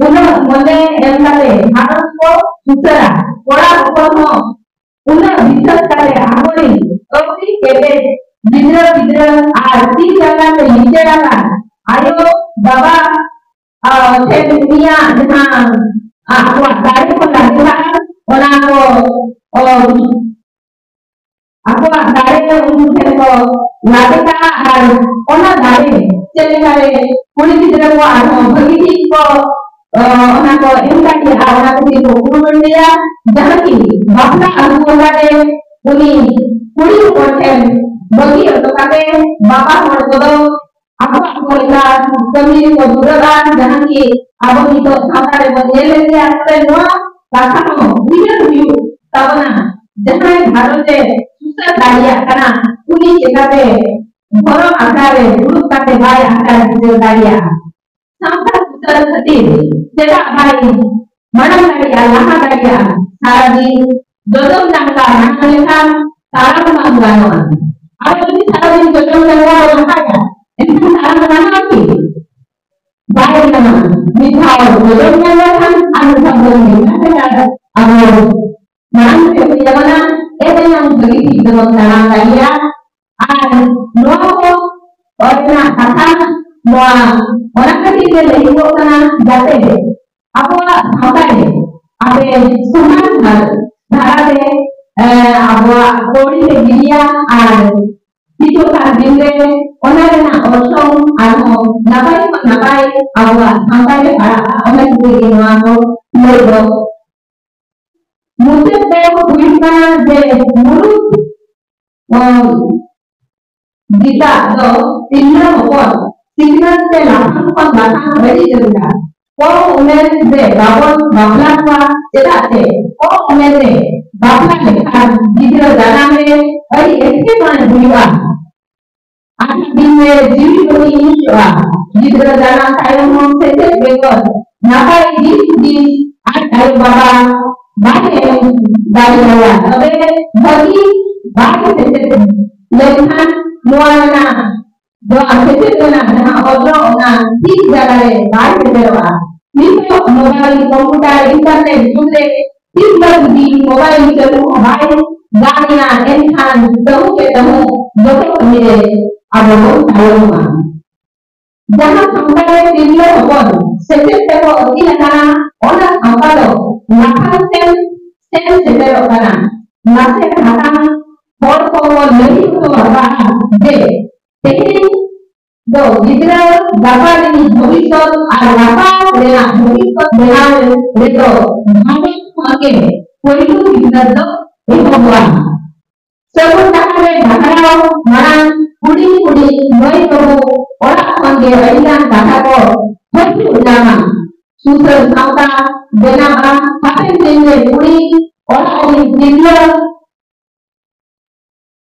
ᱩᱱᱟᱹᱜ ᱢᱚᱱᱮ ᱮᱢ ᱠᱟᱛᱮ ᱜᱷᱟᱨᱚᱸᱡᱽ ᱠᱚ ᱥᱩᱥᱟᱹᱨᱟ, ᱠᱚᱲᱟ ᱦᱚᱯᱚᱱ ᱦᱚᱸ ᱩᱱᱟᱹᱜ ᱵᱤᱥᱟᱹᱥ ᱠᱟᱛᱮ ᱟᱠᱚᱨᱤᱱ ᱟᱹᱣᱨᱤ ᱠᱮᱴᱮᱡ ᱜᱤᱫᱽᱨᱟᱹ ᱯᱤᱫᱽᱨᱟᱹ ᱟᱨ ᱛᱤ ᱡᱟᱸᱜᱟ ᱛᱮ ᱞᱤᱪᱟᱹᱲ ᱟᱠᱟᱱ ᱟᱭᱳ ᱵᱟᱵᱟ, ᱟᱨ ᱴᱷᱮᱱ ᱩᱱᱤᱭᱟᱜ ᱡᱟᱦᱟᱸ ᱟᱠᱚᱣᱟᱜ ᱫᱟᱲᱮ ᱠᱚ ᱞᱟᱹᱜᱤᱫ ᱚᱱᱟ ᱠᱚ, ᱚ, ᱟᱠᱚᱣᱟᱜ ᱫᱟᱲᱮ ᱫᱚ ᱩᱱᱠᱩ ᱴᱷᱮᱱ ᱠᱚ ᱞᱟᱫᱮ ᱠᱟᱜᱼᱟ ᱟᱨ ᱚᱱᱟ ᱫᱟᱲᱮ ᱪᱮᱫ ᱞᱮᱠᱟᱨᱮ ᱠᱩᱲᱤ ᱜᱤᱫᱽᱨᱟᱹ ᱠᱚ ᱟᱨᱦᱚᱸ ᱵᱷᱟᱹᱜᱤ ᱴᱷᱤᱠ ᱠᱚ, ᱚ, ᱚᱱᱟ ᱠᱚ ᱮᱢ ᱫᱟᱲᱮᱭᱟᱜᱼᱟ, ᱚᱱᱟ ᱠᱷᱟᱹᱛᱤᱨ ᱠᱚ ᱠᱩᱨᱩᱢᱩᱴᱩᱭᱟ, ᱡᱟᱦᱟᱸ ᱠᱤ ᱵᱟᱯᱞᱟ ᱟᱹᱜᱩ ᱚᱲᱟᱜ ᱨᱮ ᱩᱱᱤ ᱠᱩᱲᱤ ᱦᱚᱯᱚᱱ ᱴᱷᱮᱱ ᱵᱟᱹᱜᱤ ᱦᱚᱴᱚ ᱠᱟᱛᱮ ᱵᱟᱵᱟ ᱦᱚᱲ ᱠᱚᱫᱚ ᱟᱠᱚᱣᱟᱜ ᱯᱚᱨᱤᱵᱟᱨ ᱠᱟᱹᱢᱤ ᱨᱮᱠᱚ ᱫᱷᱩᱨᱟᱹᱜᱼᱟ, ᱡᱟᱦᱟᱸ ᱠᱤ ᱟᱵᱚ ᱱᱤᱛᱚᱜ ᱥᱟᱶᱛᱟ ᱨᱮᱵᱚᱱ ᱧᱮᱞᱮᱫ ᱜᱮᱭᱟ᱾ ᱛᱚᱵᱮ ᱱᱚᱣᱟ ᱠᱟᱛᱷᱟ ᱦᱚᱸ ᱩᱭᱦᱟᱹᱨ ᱦᱩᱭᱩᱜ ᱛᱟᱵᱚᱱᱟ, ᱡᱟᱦᱟᱸᱭ ᱵᱷᱟᱨᱚᱛ ᱮ ᱥᱩᱥᱟᱹᱨ ᱫᱟᱲᱮᱭᱟᱜ ᱠᱟᱱᱟ, ᱩᱱᱤ ᱪᱮᱠᱟᱛᱮ ᱫᱷᱚᱨᱚᱢ ᱟᱠᱷᱲᱟ ᱨᱮ ᱫᱩᱲᱩᱵ ᱠᱟᱛᱮ ᱵᱟᱭ ᱟᱠᱷᱲᱟ ᱵᱤᱪᱟᱹᱨ ᱫᱟᱲᱮᱭᱟᱜᱼᱟ? ᱥᱟᱶᱛᱟ ᱥᱩᱥᱟᱹᱨ ᱠᱷᱟᱹᱛᱤᱨ ᱪᱮᱫᱟᱜ ᱵᱟᱭ ᱢᱟᱲᱟᱝ ᱫᱟᱲᱮᱭᱟᱜᱼᱟ, ᱞᱟᱦᱟ ᱫᱟᱲᱮᱭᱟᱜᱼᱟ? ᱥᱟᱨᱟᱫᱤᱱ ᱡᱚᱡᱚᱢ ᱡᱟᱸᱜᱟ ᱢᱟᱲᱟᱝ ᱞᱮᱠᱷᱟᱱ ᱛᱟᱲᱟᱢ ᱵᱟᱝ ᱜᱟᱱᱚᱜᱼᱟ᱾ ᱟᱵᱚ ᱡᱩᱫᱤ ᱥᱟᱨᱟᱫᱤᱱ ᱡᱚᱡᱚᱢ ᱡᱟᱸᱜᱟ ᱵᱚᱱ ᱞᱟᱦᱟᱭᱟ, ᱮᱱᱠᱷᱟᱱ ᱛᱟᱲᱟᱢ ᱜᱟᱱᱚᱜᱼᱟ ᱠᱤ? ᱵᱟᱭ ᱜᱟᱱᱚᱜᱼᱟ᱾ ᱢᱤᱫ ᱫᱷᱟᱣ ᱡᱚᱡᱚᱢ ᱡᱟᱸᱜᱟ ᱠᱷᱟᱱ ᱟᱨ ᱢᱤᱫ ᱫᱷᱟᱣ ᱵᱚᱱ ᱞᱮᱱᱠᱷᱟᱱ ᱟᱵᱚ ᱢᱟᱲᱟᱝ ᱥᱮᱫ ᱦᱩᱭ ᱟᱵᱚᱱᱟ, ᱮᱱᱮ ᱮᱱᱟᱝ ᱵᱷᱟᱹᱜᱤ ᱴᱷᱤᱠ ᱛᱮᱵᱚᱱ ᱛᱟᱲᱟᱢ ᱫᱟᱲᱮᱭᱟᱜᱼᱟ᱾ ᱟᱨ ᱱᱚᱣᱟ ᱠᱚ ᱚᱞ ᱨᱮᱱᱟᱜ ᱠᱟᱛᱷᱟ ᱱᱚᱣᱟ ᱚᱱᱟ ᱠᱷᱟᱹᱛᱤᱨ ᱜᱮ ᱞᱟᱹᱭᱚᱜ ᱠᱟᱱᱟ, ᱡᱟᱛᱮ ᱟᱵᱚᱣᱟᱜ ᱥᱟᱶᱛᱟ ᱨᱮ ᱟᱯᱮ ᱥᱚᱢᱟᱱ ᱫᱷᱟᱨᱟ ᱫᱷᱟᱨᱟ ᱛᱮ, ᱮ, ᱟᱵᱚᱣᱟᱜ ᱠᱟᱹᱣᱰᱤ ᱞᱮ ᱜᱤᱰᱤᱭᱟ ᱟᱨ ᱦᱤᱡᱩᱜ ᱠᱟᱱ ᱫᱤᱱ ᱨᱮ ᱚᱱᱟ ᱨᱮᱱᱟᱜ ᱚᱨᱥᱚᱝ ᱟᱨᱦᱚᱸ ᱱᱟᱯᱟᱭ ᱠᱷᱚᱱ ᱱᱟᱯᱟᱭ ᱟᱵᱚᱣᱟᱜ ᱥᱟᱶᱛᱟ ᱨᱮ ᱯᱟᱲᱟᱜᱼᱟ᱾ ᱚᱱᱟ ᱠᱷᱟᱹᱛᱤᱨ ᱜᱮ ᱱᱚᱣᱟ ᱠᱚ ᱞᱟᱹᱭ ᱫᱚ ᱢᱩᱪᱟᱹᱫ ᱛᱮ ᱦᱩᱭᱩᱜ ᱠᱟᱱᱟ ᱡᱮ ᱢᱩᱲᱩᱫ, ᱚᱢ, ᱵᱤᱫᱟ ᱫᱚ ᱛᱤᱨᱞᱟᱹ ᱦᱚᱯᱚᱱ ᱥᱤᱠᱷᱱᱟᱹᱛ ᱛᱮ ᱞᱟᱯᱷᱟᱝ ᱠᱷᱚᱱ ᱞᱟᱯᱷᱟᱝ ᱟᱹᱰᱤ ᱡᱟᱹᱨᱩᱲᱟ᱾ ᱠᱚᱢ ᱩᱢᱮᱨ ᱨᱮ ᱵᱟᱵᱚᱱ ᱵᱟᱯᱞᱟ ᱠᱚᱣᱟ ᱪᱮᱫᱟᱜ ᱥᱮ ᱠᱚᱢ ᱩᱢᱮᱨ ᱨᱮ ᱵᱟᱯᱞᱟ ᱞᱮᱠᱷᱟᱱ ᱜᱤᱫᱽᱨᱟᱹ ᱡᱟᱱᱟᱢ ᱨᱮ ᱟᱹᱰᱤ ᱮᱴᱠᱮᱴᱚᱬᱮ ᱦᱩᱭᱩᱜᱼᱟ᱾ ᱟᱨ ᱫᱤᱱ ᱨᱮ ᱡᱤᱣᱤ ᱵᱟᱹᱲᱤᱡ ᱦᱩᱭᱩᱜᱼᱟ᱾ ᱜᱤᱫᱽᱨᱟᱹ ᱡᱟᱱᱟᱢ ᱛᱟᱭᱚᱢ ᱦᱚᱸ ᱥᱮᱪᱮᱫ ᱵᱮᱜᱚᱨ ᱱᱟᱯᱟᱭ ᱫᱤᱥ ᱦᱩᱫᱤᱥ ᱟᱡ ᱟᱭᱳ ᱵᱟᱵᱟ ᱵᱟᱭ ᱮᱢ ᱫᱟᱲᱮᱭᱟᱭᱟ, ᱛᱚᱵᱮ ᱵᱷᱟᱹᱜᱤ ᱵᱟᱭ ᱥᱮᱪᱮᱫ ᱞᱮᱱᱠᱷᱟᱱ ᱱᱚᱣᱟ ᱨᱮᱱᱟᱜ ᱫᱚ ᱥᱮᱪᱮᱫ ᱨᱮᱱᱟᱜ ᱡᱟᱦᱟᱸ ᱚᱨᱡᱚ, ᱚᱱᱟ ᱴᱷᱤᱠ ᱡᱟᱭᱜᱟ ᱨᱮ ᱵᱟᱭ ᱥᱮᱴᱮᱨᱚᱜᱼᱟ᱾ ᱱᱤᱛᱚᱜ mobile, computer, internet ᱡᱩᱜᱽ ᱨᱮ ᱛᱤᱨᱞᱟᱹ ᱡᱩᱫᱤ mobile ᱪᱟᱹᱞᱩ ᱦᱚᱸ ᱵᱟᱭ ᱜᱟᱱ ᱮᱱᱟ, ᱮᱱᱠᱷᱟᱱ ᱛᱟᱹᱦᱩ ᱠᱮ ᱛᱟᱹᱦᱩ ᱡᱚᱛᱚ ᱠᱟᱹᱢᱤ ᱨᱮ ᱟᱵᱚ ᱵᱚᱱ ᱛᱟᱭᱚᱢᱚᱜᱼᱟ᱾ ᱡᱟᱦᱟᱸ ᱥᱟᱶᱛᱟ ᱨᱮ ᱛᱤᱨᱞᱟᱹ ᱦᱚᱯᱚᱱ ᱥᱮᱪᱮᱫ ᱛᱮᱠᱚ ᱟᱹᱠᱤᱞ ᱟᱠᱟᱱᱟ, ᱚᱱᱟ ᱥᱟᱶᱛᱟ ᱫᱚ ᱞᱟᱯᱷᱟᱝ ᱥᱮᱱ ᱥᱮᱱ ᱥᱮᱴᱮᱨᱚᱜ ᱠᱟᱱᱟ᱾ ᱱᱟᱥᱮ ᱦᱟᱛᱟᱝ ᱦᱚᱲ ᱠᱚ ᱞᱟᱹᱭ ᱦᱚᱴᱚ ᱟᱠᱟᱫᱼᱟ ᱡᱮ ᱛᱮᱦᱮᱧ ᱫᱚ ᱜᱤᱫᱽᱨᱟᱹ ᱜᱟᱯᱟ ᱨᱤᱱᱤᱡ ᱵᱷᱚᱵᱤᱥᱥᱚᱛ ᱟᱨ ᱜᱟᱯᱟ ᱨᱮᱱᱟᱜ ᱵᱷᱚᱵᱤᱥᱥᱚᱛ ᱵᱮᱱᱟᱣ ᱨᱮᱫᱚ ᱜᱷᱟᱨᱚᱸᱡᱽ ᱠᱷᱚᱱ ᱜᱮ ᱯᱳᱭᱞᱳ ᱥᱤᱠᱷᱱᱟᱹᱛ ᱫᱚ ᱮᱦᱚᱵᱚᱜᱼᱟ᱾ ᱥᱟᱹᱜᱩᱱ ᱰᱟᱦᱟᱨ ᱨᱮ ᱰᱟᱦᱟᱨᱟᱣ ᱢᱟᱲᱟᱝ ᱦᱩᱰᱤᱧ ᱦᱩᱰᱤᱧ ᱢᱟᱹᱭ ᱵᱟᱹᱵᱩ ᱚᱲᱟᱜ ᱠᱷᱚᱱ ᱟᱹᱰᱤᱜᱟᱱ ᱠᱟᱛᱷᱟ ᱠᱚ ᱦᱤᱡᱩᱜ ᱧᱟᱢᱟ᱾ ᱥᱩᱥᱟᱹᱨ ᱥᱟᱶᱛᱟ ᱵᱮᱱᱟᱜᱼᱟ᱾ ᱦᱟᱯᱮᱱ ᱫᱤᱱ ᱨᱮ ᱠᱩᱲᱤ ᱚᱲᱟᱜ ᱨᱤᱱ ᱛᱤᱨᱞᱟᱹ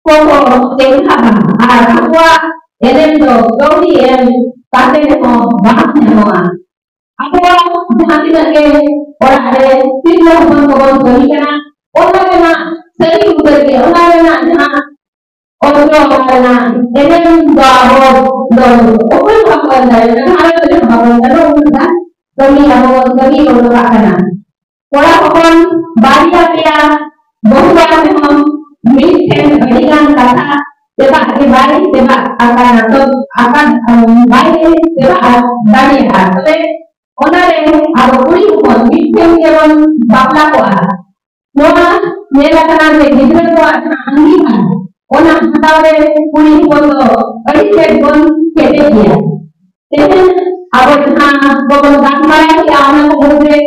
ᱠᱚᱠᱚ ᱪᱮᱸᱜᱷᱟᱜᱼᱟ ᱟᱨ ᱟᱠᱚᱣᱟᱜ ᱮᱱᱮᱢ ᱫᱚ ᱠᱟᱹᱣᱰᱤ ᱮᱢ ᱠᱟᱛᱮ ᱨᱮᱦᱚᱸ ᱵᱟᱝ ᱧᱟᱢᱚᱜᱼᱟ᱾ ᱟᱵᱚᱣᱟᱜ ᱡᱟᱦᱟᱸ ᱛᱤᱱᱟᱹᱜ ᱜᱮ ᱚᱲᱟᱜ ᱨᱮ ᱛᱤᱨᱞᱟᱹ ᱦᱚᱯᱚᱱ ᱠᱚᱵᱚᱱ ᱠᱟᱹᱢᱤ ᱠᱟᱱᱟ, ᱚᱱᱟ ᱨᱮᱱᱟᱜ ᱥᱟᱹᱨᱤ ᱩᱛᱟᱹᱨ ᱜᱮ, ᱚᱱᱟ ᱨᱮᱱᱟᱜ ᱡᱟᱦᱟᱸ ᱚᱨᱡᱚ ᱨᱮᱱᱟᱜ ᱮᱱᱮᱢ ᱫᱚ ᱟᱵᱚ ᱫᱚ ᱚᱠᱚᱭ ᱦᱚᱸ ᱵᱟᱠᱚ ᱮᱢ ᱫᱟᱲᱮᱭᱟᱜ ᱠᱟᱱᱟ᱾ ᱟᱨ ᱡᱚᱫᱤ ᱵᱟᱵᱚᱱ ᱜᱟᱱᱚᱜ ᱩᱱᱟᱹᱜ ᱜᱟᱱ ᱠᱟᱹᱢᱤ ᱟᱵᱚ ᱵᱚᱱ ᱠᱟᱹᱢᱤ ᱜᱚᱫ ᱠᱟᱜ ᱠᱟᱱᱟ᱾ ᱠᱚᱲᱟ ᱦᱚᱯᱚᱱ ᱵᱟᱨᱭᱟ ᱯᱮᱭᱟ ᱵᱟᱹᱦᱩ ᱟᱱ ᱨᱮᱦᱚᱸ ᱢᱤᱫ ᱴᱷᱮᱱ ᱟᱹᱰᱤ ᱜᱟᱱ ᱠᱟᱛᱷᱟ ᱪᱮᱫᱟᱜ ᱜᱮ ᱵᱟᱭ ᱪᱮᱫᱟᱜ ᱟᱠᱟᱱᱟ, ᱛᱚ ᱟᱠᱟᱫ, ᱵᱟᱭ ᱪᱮᱫᱟᱜ ᱫᱟᱲᱮᱭᱟᱜᱼᱟ᱾ ᱛᱚᱵᱮ ᱚᱱᱟᱨᱮ ᱟᱵᱚ ᱠᱩᱲᱤ ᱦᱚᱯᱚᱱ ᱢᱤᱫ ᱴᱷᱮᱱ ᱜᱮᱵᱚᱱ ᱵᱟᱯᱞᱟ ᱠᱚᱜᱼᱟ᱾ ᱱᱚᱣᱟ ᱧᱮᱞ ᱟᱠᱟᱱᱟ ᱡᱮ ᱜᱤᱫᱽᱨᱟᱹ ᱠᱚᱣᱟᱜ ᱡᱟᱦᱟᱸ ᱟᱸᱜᱤᱵᱷᱟᱨ, ᱚᱱᱟ ᱦᱟᱛᱟᱣ ᱨᱮ ᱠᱩᱲᱤ ᱦᱚᱯᱚᱱ ᱫᱚ ᱟᱹᱰᱤ ᱛᱮᱫ ᱵᱚᱱ ᱠᱮᱴᱮᱡ ᱜᱮᱭᱟ᱾ ᱛᱮᱦᱮᱧ ᱟᱵᱚ ᱡᱟᱦᱟᱸ ᱠᱚᱵᱚᱱ ᱜᱟᱞᱢᱟᱨᱟᱣ ᱠᱮᱜᱼᱟ, ᱚᱱᱟ ᱠᱚ ᱢᱩᱫᱽᱨᱮ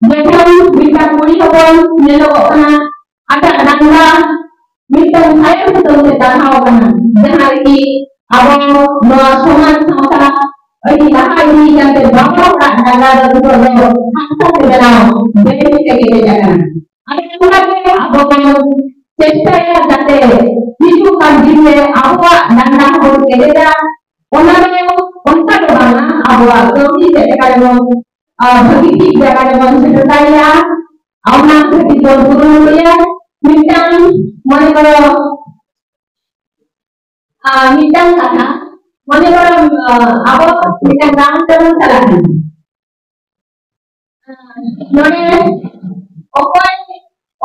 ᱡᱚᱠᱷᱚᱱ ᱢᱤᱫᱴᱟᱝ ᱠᱩᱲᱤ ᱦᱚᱯᱚᱱ ᱧᱮᱞᱚᱜᱚᱜ ᱠᱟᱱᱟ, ᱟᱡᱟᱜ ᱰᱟᱸᱰᱟ ᱢᱤᱫᱴᱟᱝ ᱛᱟᱭᱚᱢ ᱥᱮᱫ ᱛᱮ ᱴᱟᱨᱦᱟᱣ ᱟᱠᱟᱱᱟ, ᱡᱟᱦᱟᱸ ᱨᱮᱜᱮ ᱟᱵᱚ ᱱᱚᱣᱟ ᱥᱚᱢᱟᱡᱽ ᱥᱟᱶᱛᱟ ᱟᱹᱰᱤ ᱞᱟᱦᱟ ᱤᱫᱤ ᱠᱟᱛᱮ ᱵᱟᱵᱟ ᱦᱚᱲᱟᱜ ᱰᱟᱸᱰᱟ ᱫᱚ ᱱᱤᱛᱚᱜ ᱫᱚ ᱦᱟᱥᱟ ᱛᱮ ᱵᱮᱱᱟᱣ ᱵᱮᱨᱮᱫ ᱛᱮ ᱠᱮᱴᱮᱡ ᱟᱠᱟᱱᱟ᱾ ᱟᱫᱚ ᱚᱱᱟᱛᱮ ᱟᱵᱚ ᱵᱚᱱ ᱪᱮᱥᱴᱟᱭᱟ ᱡᱟᱛᱮ ᱦᱤᱡᱩᱜ ᱠᱟᱱ ᱫᱤᱱ ᱨᱮ ᱟᱵᱚᱣᱟᱜ ᱰᱟᱸᱰᱟ ᱦᱚᱸᱵᱚᱱ ᱠᱮᱴᱮᱡᱟ᱾ ᱚᱱᱟ ᱫᱚ ᱚᱱᱠᱟ ᱫᱚ ᱵᱟᱝᱟ, ᱟᱵᱚᱣᱟᱜ ᱠᱟᱹᱣᱰᱤ ᱪᱮᱫ ᱞᱮᱠᱟ ᱨᱮᱵᱚᱱ, ᱟᱨ ᱵᱷᱟᱹᱜᱤ ᱴᱷᱤᱠ ᱡᱟᱭᱜᱟ ᱨᱮᱵᱚᱱ ᱥᱮᱴᱮᱨ ᱫᱟᱲᱮᱭᱟᱜᱼᱟ᱾ ᱚᱱᱟ ᱠᱷᱟᱹᱛᱤᱨ ᱵᱚᱱ ᱠᱩᱨᱩᱢᱩᱴᱩᱭᱟ᱾ ᱢᱤᱫᱴᱟᱝ ᱢᱚᱱᱮ ᱠᱚᱨᱚ, ᱟᱨ ᱢᱤᱫᱴᱟᱝ ᱠᱟᱛᱷᱟ, ᱢᱚᱱᱮ ᱠᱚᱨᱚ, ᱟᱵᱚ ᱢᱤᱫᱴᱟᱝ ᱜᱟᱢ ᱛᱮᱵᱚᱱ ᱪᱟᱞᱟᱜ ᱠᱟᱱᱟ᱾ ᱱᱚᱰᱮ ᱚᱠᱚᱭ,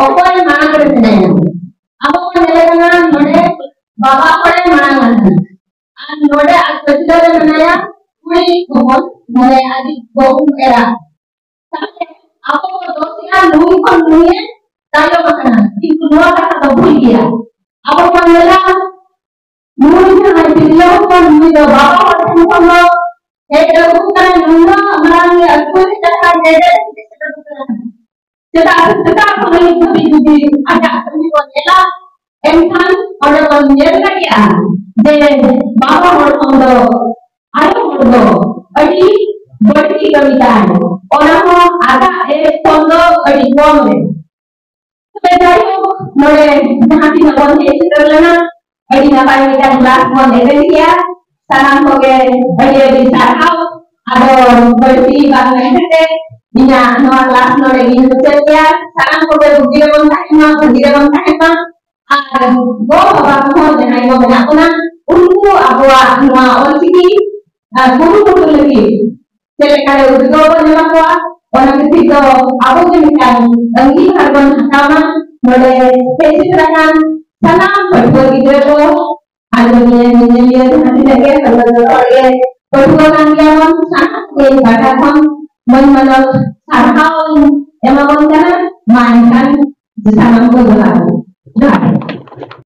ᱚᱠᱚᱭ ᱢᱟᱲᱟᱝ ᱨᱮ ᱢᱮᱱᱟᱭᱟ? ᱟᱵᱚ ᱵᱚᱱ ᱧᱮᱞᱮ ᱠᱟᱱᱟ ᱱᱚᱰᱮ ᱵᱟᱵᱟ ᱦᱚᱲᱮ ᱢᱟᱲᱟᱝ ᱟᱠᱟᱱᱟ᱾ ᱟᱨ ᱱᱚᱰᱮ ᱟᱡ ᱯᱟᱹᱪᱷᱞᱟᱹ ᱨᱮ ᱢᱮᱱᱟᱭᱟ ᱠᱩᱲᱤ ᱦᱚᱯᱚᱱ, ᱢᱟᱱᱮ ᱟᱡ ᱵᱟᱹᱦᱩ ᱮᱨᱟ᱾ ᱛᱟᱦᱞᱮ ᱟᱵᱚ ᱵᱚ ᱫᱳᱥᱮᱜᱼᱟ ᱱᱩᱭ ᱠᱷᱚᱱ ᱱᱩᱭᱮ ᱛᱟᱭᱚᱢ ᱟᱠᱟᱱᱟ, ᱠᱤᱱᱛᱩ ᱱᱚᱣᱟ ᱠᱟᱛᱷᱟ ᱫᱚ ᱵᱷᱩᱞ ᱜᱮᱭᱟ᱾ ᱟᱵᱚ ᱵᱚᱱ ᱧᱮᱞᱟ ᱱᱩᱭ ᱡᱟᱦᱟᱸᱭ ᱛᱤᱨᱞᱟᱹ ᱦᱚᱯᱚᱱ, ᱱᱩᱭ ᱫᱚ ᱵᱟᱵᱟ ᱦᱚᱲ ᱴᱷᱮᱱ ᱠᱷᱚᱱ ᱫᱚ ᱦᱮᱡ ᱟᱹᱜᱩ ᱠᱟᱱᱟᱭ, ᱱᱩᱱᱟᱹᱜ ᱢᱟᱨᱟᱝ ᱜᱮ ᱟᱹᱛᱩ ᱨᱮ ᱪᱟᱞᱟᱣ ᱱᱮᱰᱮ ᱥᱮᱴᱮᱨ ᱟᱠᱟᱱᱟ᱾ ᱪᱮᱫᱟᱜ ᱥᱮ ᱥᱮᱛᱟᱜ ᱠᱷᱚᱱ ᱟᱹᱭᱩᱵ ᱫᱷᱟᱹᱵᱤᱡ ᱡᱩᱫᱤ ᱟᱡᱟᱜ ᱠᱟᱹᱢᱤ ᱵᱚᱱ ᱧᱮᱞᱟ, ᱮᱱᱠᱷᱟᱱ ᱚᱸᱰᱮ ᱵᱚᱱ ᱧᱮᱞ ᱫᱟᱲᱮᱭᱟᱜᱼᱟ ᱡᱮ ᱵᱟᱵᱟ ᱦᱚᱲ ᱠᱷᱚᱱ ᱫᱚ ᱟᱭᱳ ᱫᱚ ᱟᱹᱰᱤ ᱵᱟᱹᱲᱛᱤ ᱠᱟᱹᱢᱤ ᱛᱟᱦᱮᱱ, ᱚᱱᱟ ᱦᱚᱸ ᱟᱨᱟᱜ ᱮᱯ ᱠᱷᱚᱱ ᱫᱚ ᱟᱹᱰᱤ ᱠᱚᱢ ᱨᱮ᱾ ᱛᱚᱵᱮ ᱡᱟᱭᱦᱳᱠ, ᱱᱚᱰᱮ ᱡᱟᱦᱟᱸ ᱛᱤᱱᱟᱹᱜ ᱵᱚᱱ ᱦᱮᱡ ᱥᱮᱴᱮᱨ ᱞᱮᱱᱟ, ᱟᱹᱰᱤ ᱱᱟᱯᱟᱭ ᱢᱤᱫᱴᱟᱝ ᱠᱞᱟᱥ ᱵᱚᱱ ᱮᱴᱮᱱᱰ ᱠᱮᱜᱼᱟ᱾ ᱥᱟᱱᱟᱢ ᱠᱚᱜᱮ ᱟᱹᱰᱤ ᱟᱹᱰᱤ ᱥᱟᱨᱦᱟᱣ᱾ ᱟᱫᱚ ᱵᱟᱹᱲᱛᱤ ᱵᱟᱝ ᱢᱮᱱ ᱠᱟᱛᱮ ᱤᱧᱟᱹᱜ ᱱᱚᱣᱟ ᱠᱞᱟᱥ ᱱᱚᱰᱮ ᱜᱤᱧ ᱢᱩᱪᱟᱹᱫ ᱠᱮᱜᱼᱟ᱾ ᱥᱟᱱᱟᱢ ᱠᱚᱜᱮ ᱵᱩᱜᱤ ᱨᱮᱵᱚᱱ ᱛᱟᱦᱮᱱ ᱢᱟ, ᱵᱷᱟᱹᱜᱤ ᱨᱮᱵᱚᱱ ᱛᱟᱦᱮᱱ ᱢᱟ᱾ ᱟᱨ ᱜᱚ ᱵᱟᱵᱟ ᱠᱚᱦᱚᱸ ᱡᱟᱦᱟᱸᱭ ᱠᱚ ᱢᱮᱱᱟᱜ ᱵᱚᱱᱟ, ᱩᱱᱠᱩ ᱟᱵᱚᱣᱟᱜ ᱱᱚᱣᱟ ᱚᱞᱪᱤᱠᱤ, ᱟᱨ, ᱠᱩᱨᱩᱢᱩᱴᱩ ᱞᱟᱹᱜᱤᱫ ᱪᱮᱫ ᱞᱮᱠᱟᱨᱮ ᱩᱫᱽᱜᱟᱹᱣ ᱵᱚᱱ ᱮᱢᱟ ᱠᱚᱣᱟ, ᱚᱱᱟ ᱠᱷᱟᱹᱛᱤᱨ ᱫᱚ ᱟᱵᱚ ᱜᱮ ᱢᱤᱫᱴᱟᱝ ᱟᱹᱝᱜᱤᱵᱷᱟᱨ ᱵᱚᱱ ᱦᱟᱛᱟᱣ ᱢᱟ᱾ ᱱᱚᱰᱮ ᱦᱮᱡ ᱥᱮᱴᱮᱨ ᱟᱠᱟᱱ ᱥᱟᱱᱟᱢ ᱯᱟᱹᱴᱷᱩᱣᱟᱹ ᱜᱤᱫᱽᱨᱟᱹ ᱠᱚ, ᱟᱨ ᱱᱤᱭᱟᱹ ᱧᱮᱧᱮᱞᱤᱭᱟᱹ ᱡᱟᱦᱟᱸ ᱛᱤᱱᱟᱹᱜ ᱜᱮ, ᱟᱵᱚ ᱡᱚᱛᱚ ᱦᱚᱲ ᱜᱮ ᱯᱟᱹᱴᱷᱩᱣᱟᱹ ᱠᱟᱱ ᱜᱮᱭᱟᱵᱚᱱ, ᱥᱟᱱᱟᱢ ᱠᱚ ᱤᱧ ᱯᱟᱦᱴᱟ ᱠᱷᱚᱱ ᱢᱟᱹᱱ ᱢᱟᱱᱚᱛ ᱥᱟᱨᱦᱟᱣ ᱤᱧ ᱮᱢᱟᱵᱚᱱ ᱠᱟᱱᱟ᱾ ᱢᱟ ᱮᱱᱠᱷᱟᱱ ᱥᱟᱱᱟᱢ ᱠᱚ ᱡᱚᱦᱟᱨ᱾ ᱡᱚᱦᱟᱨ᱾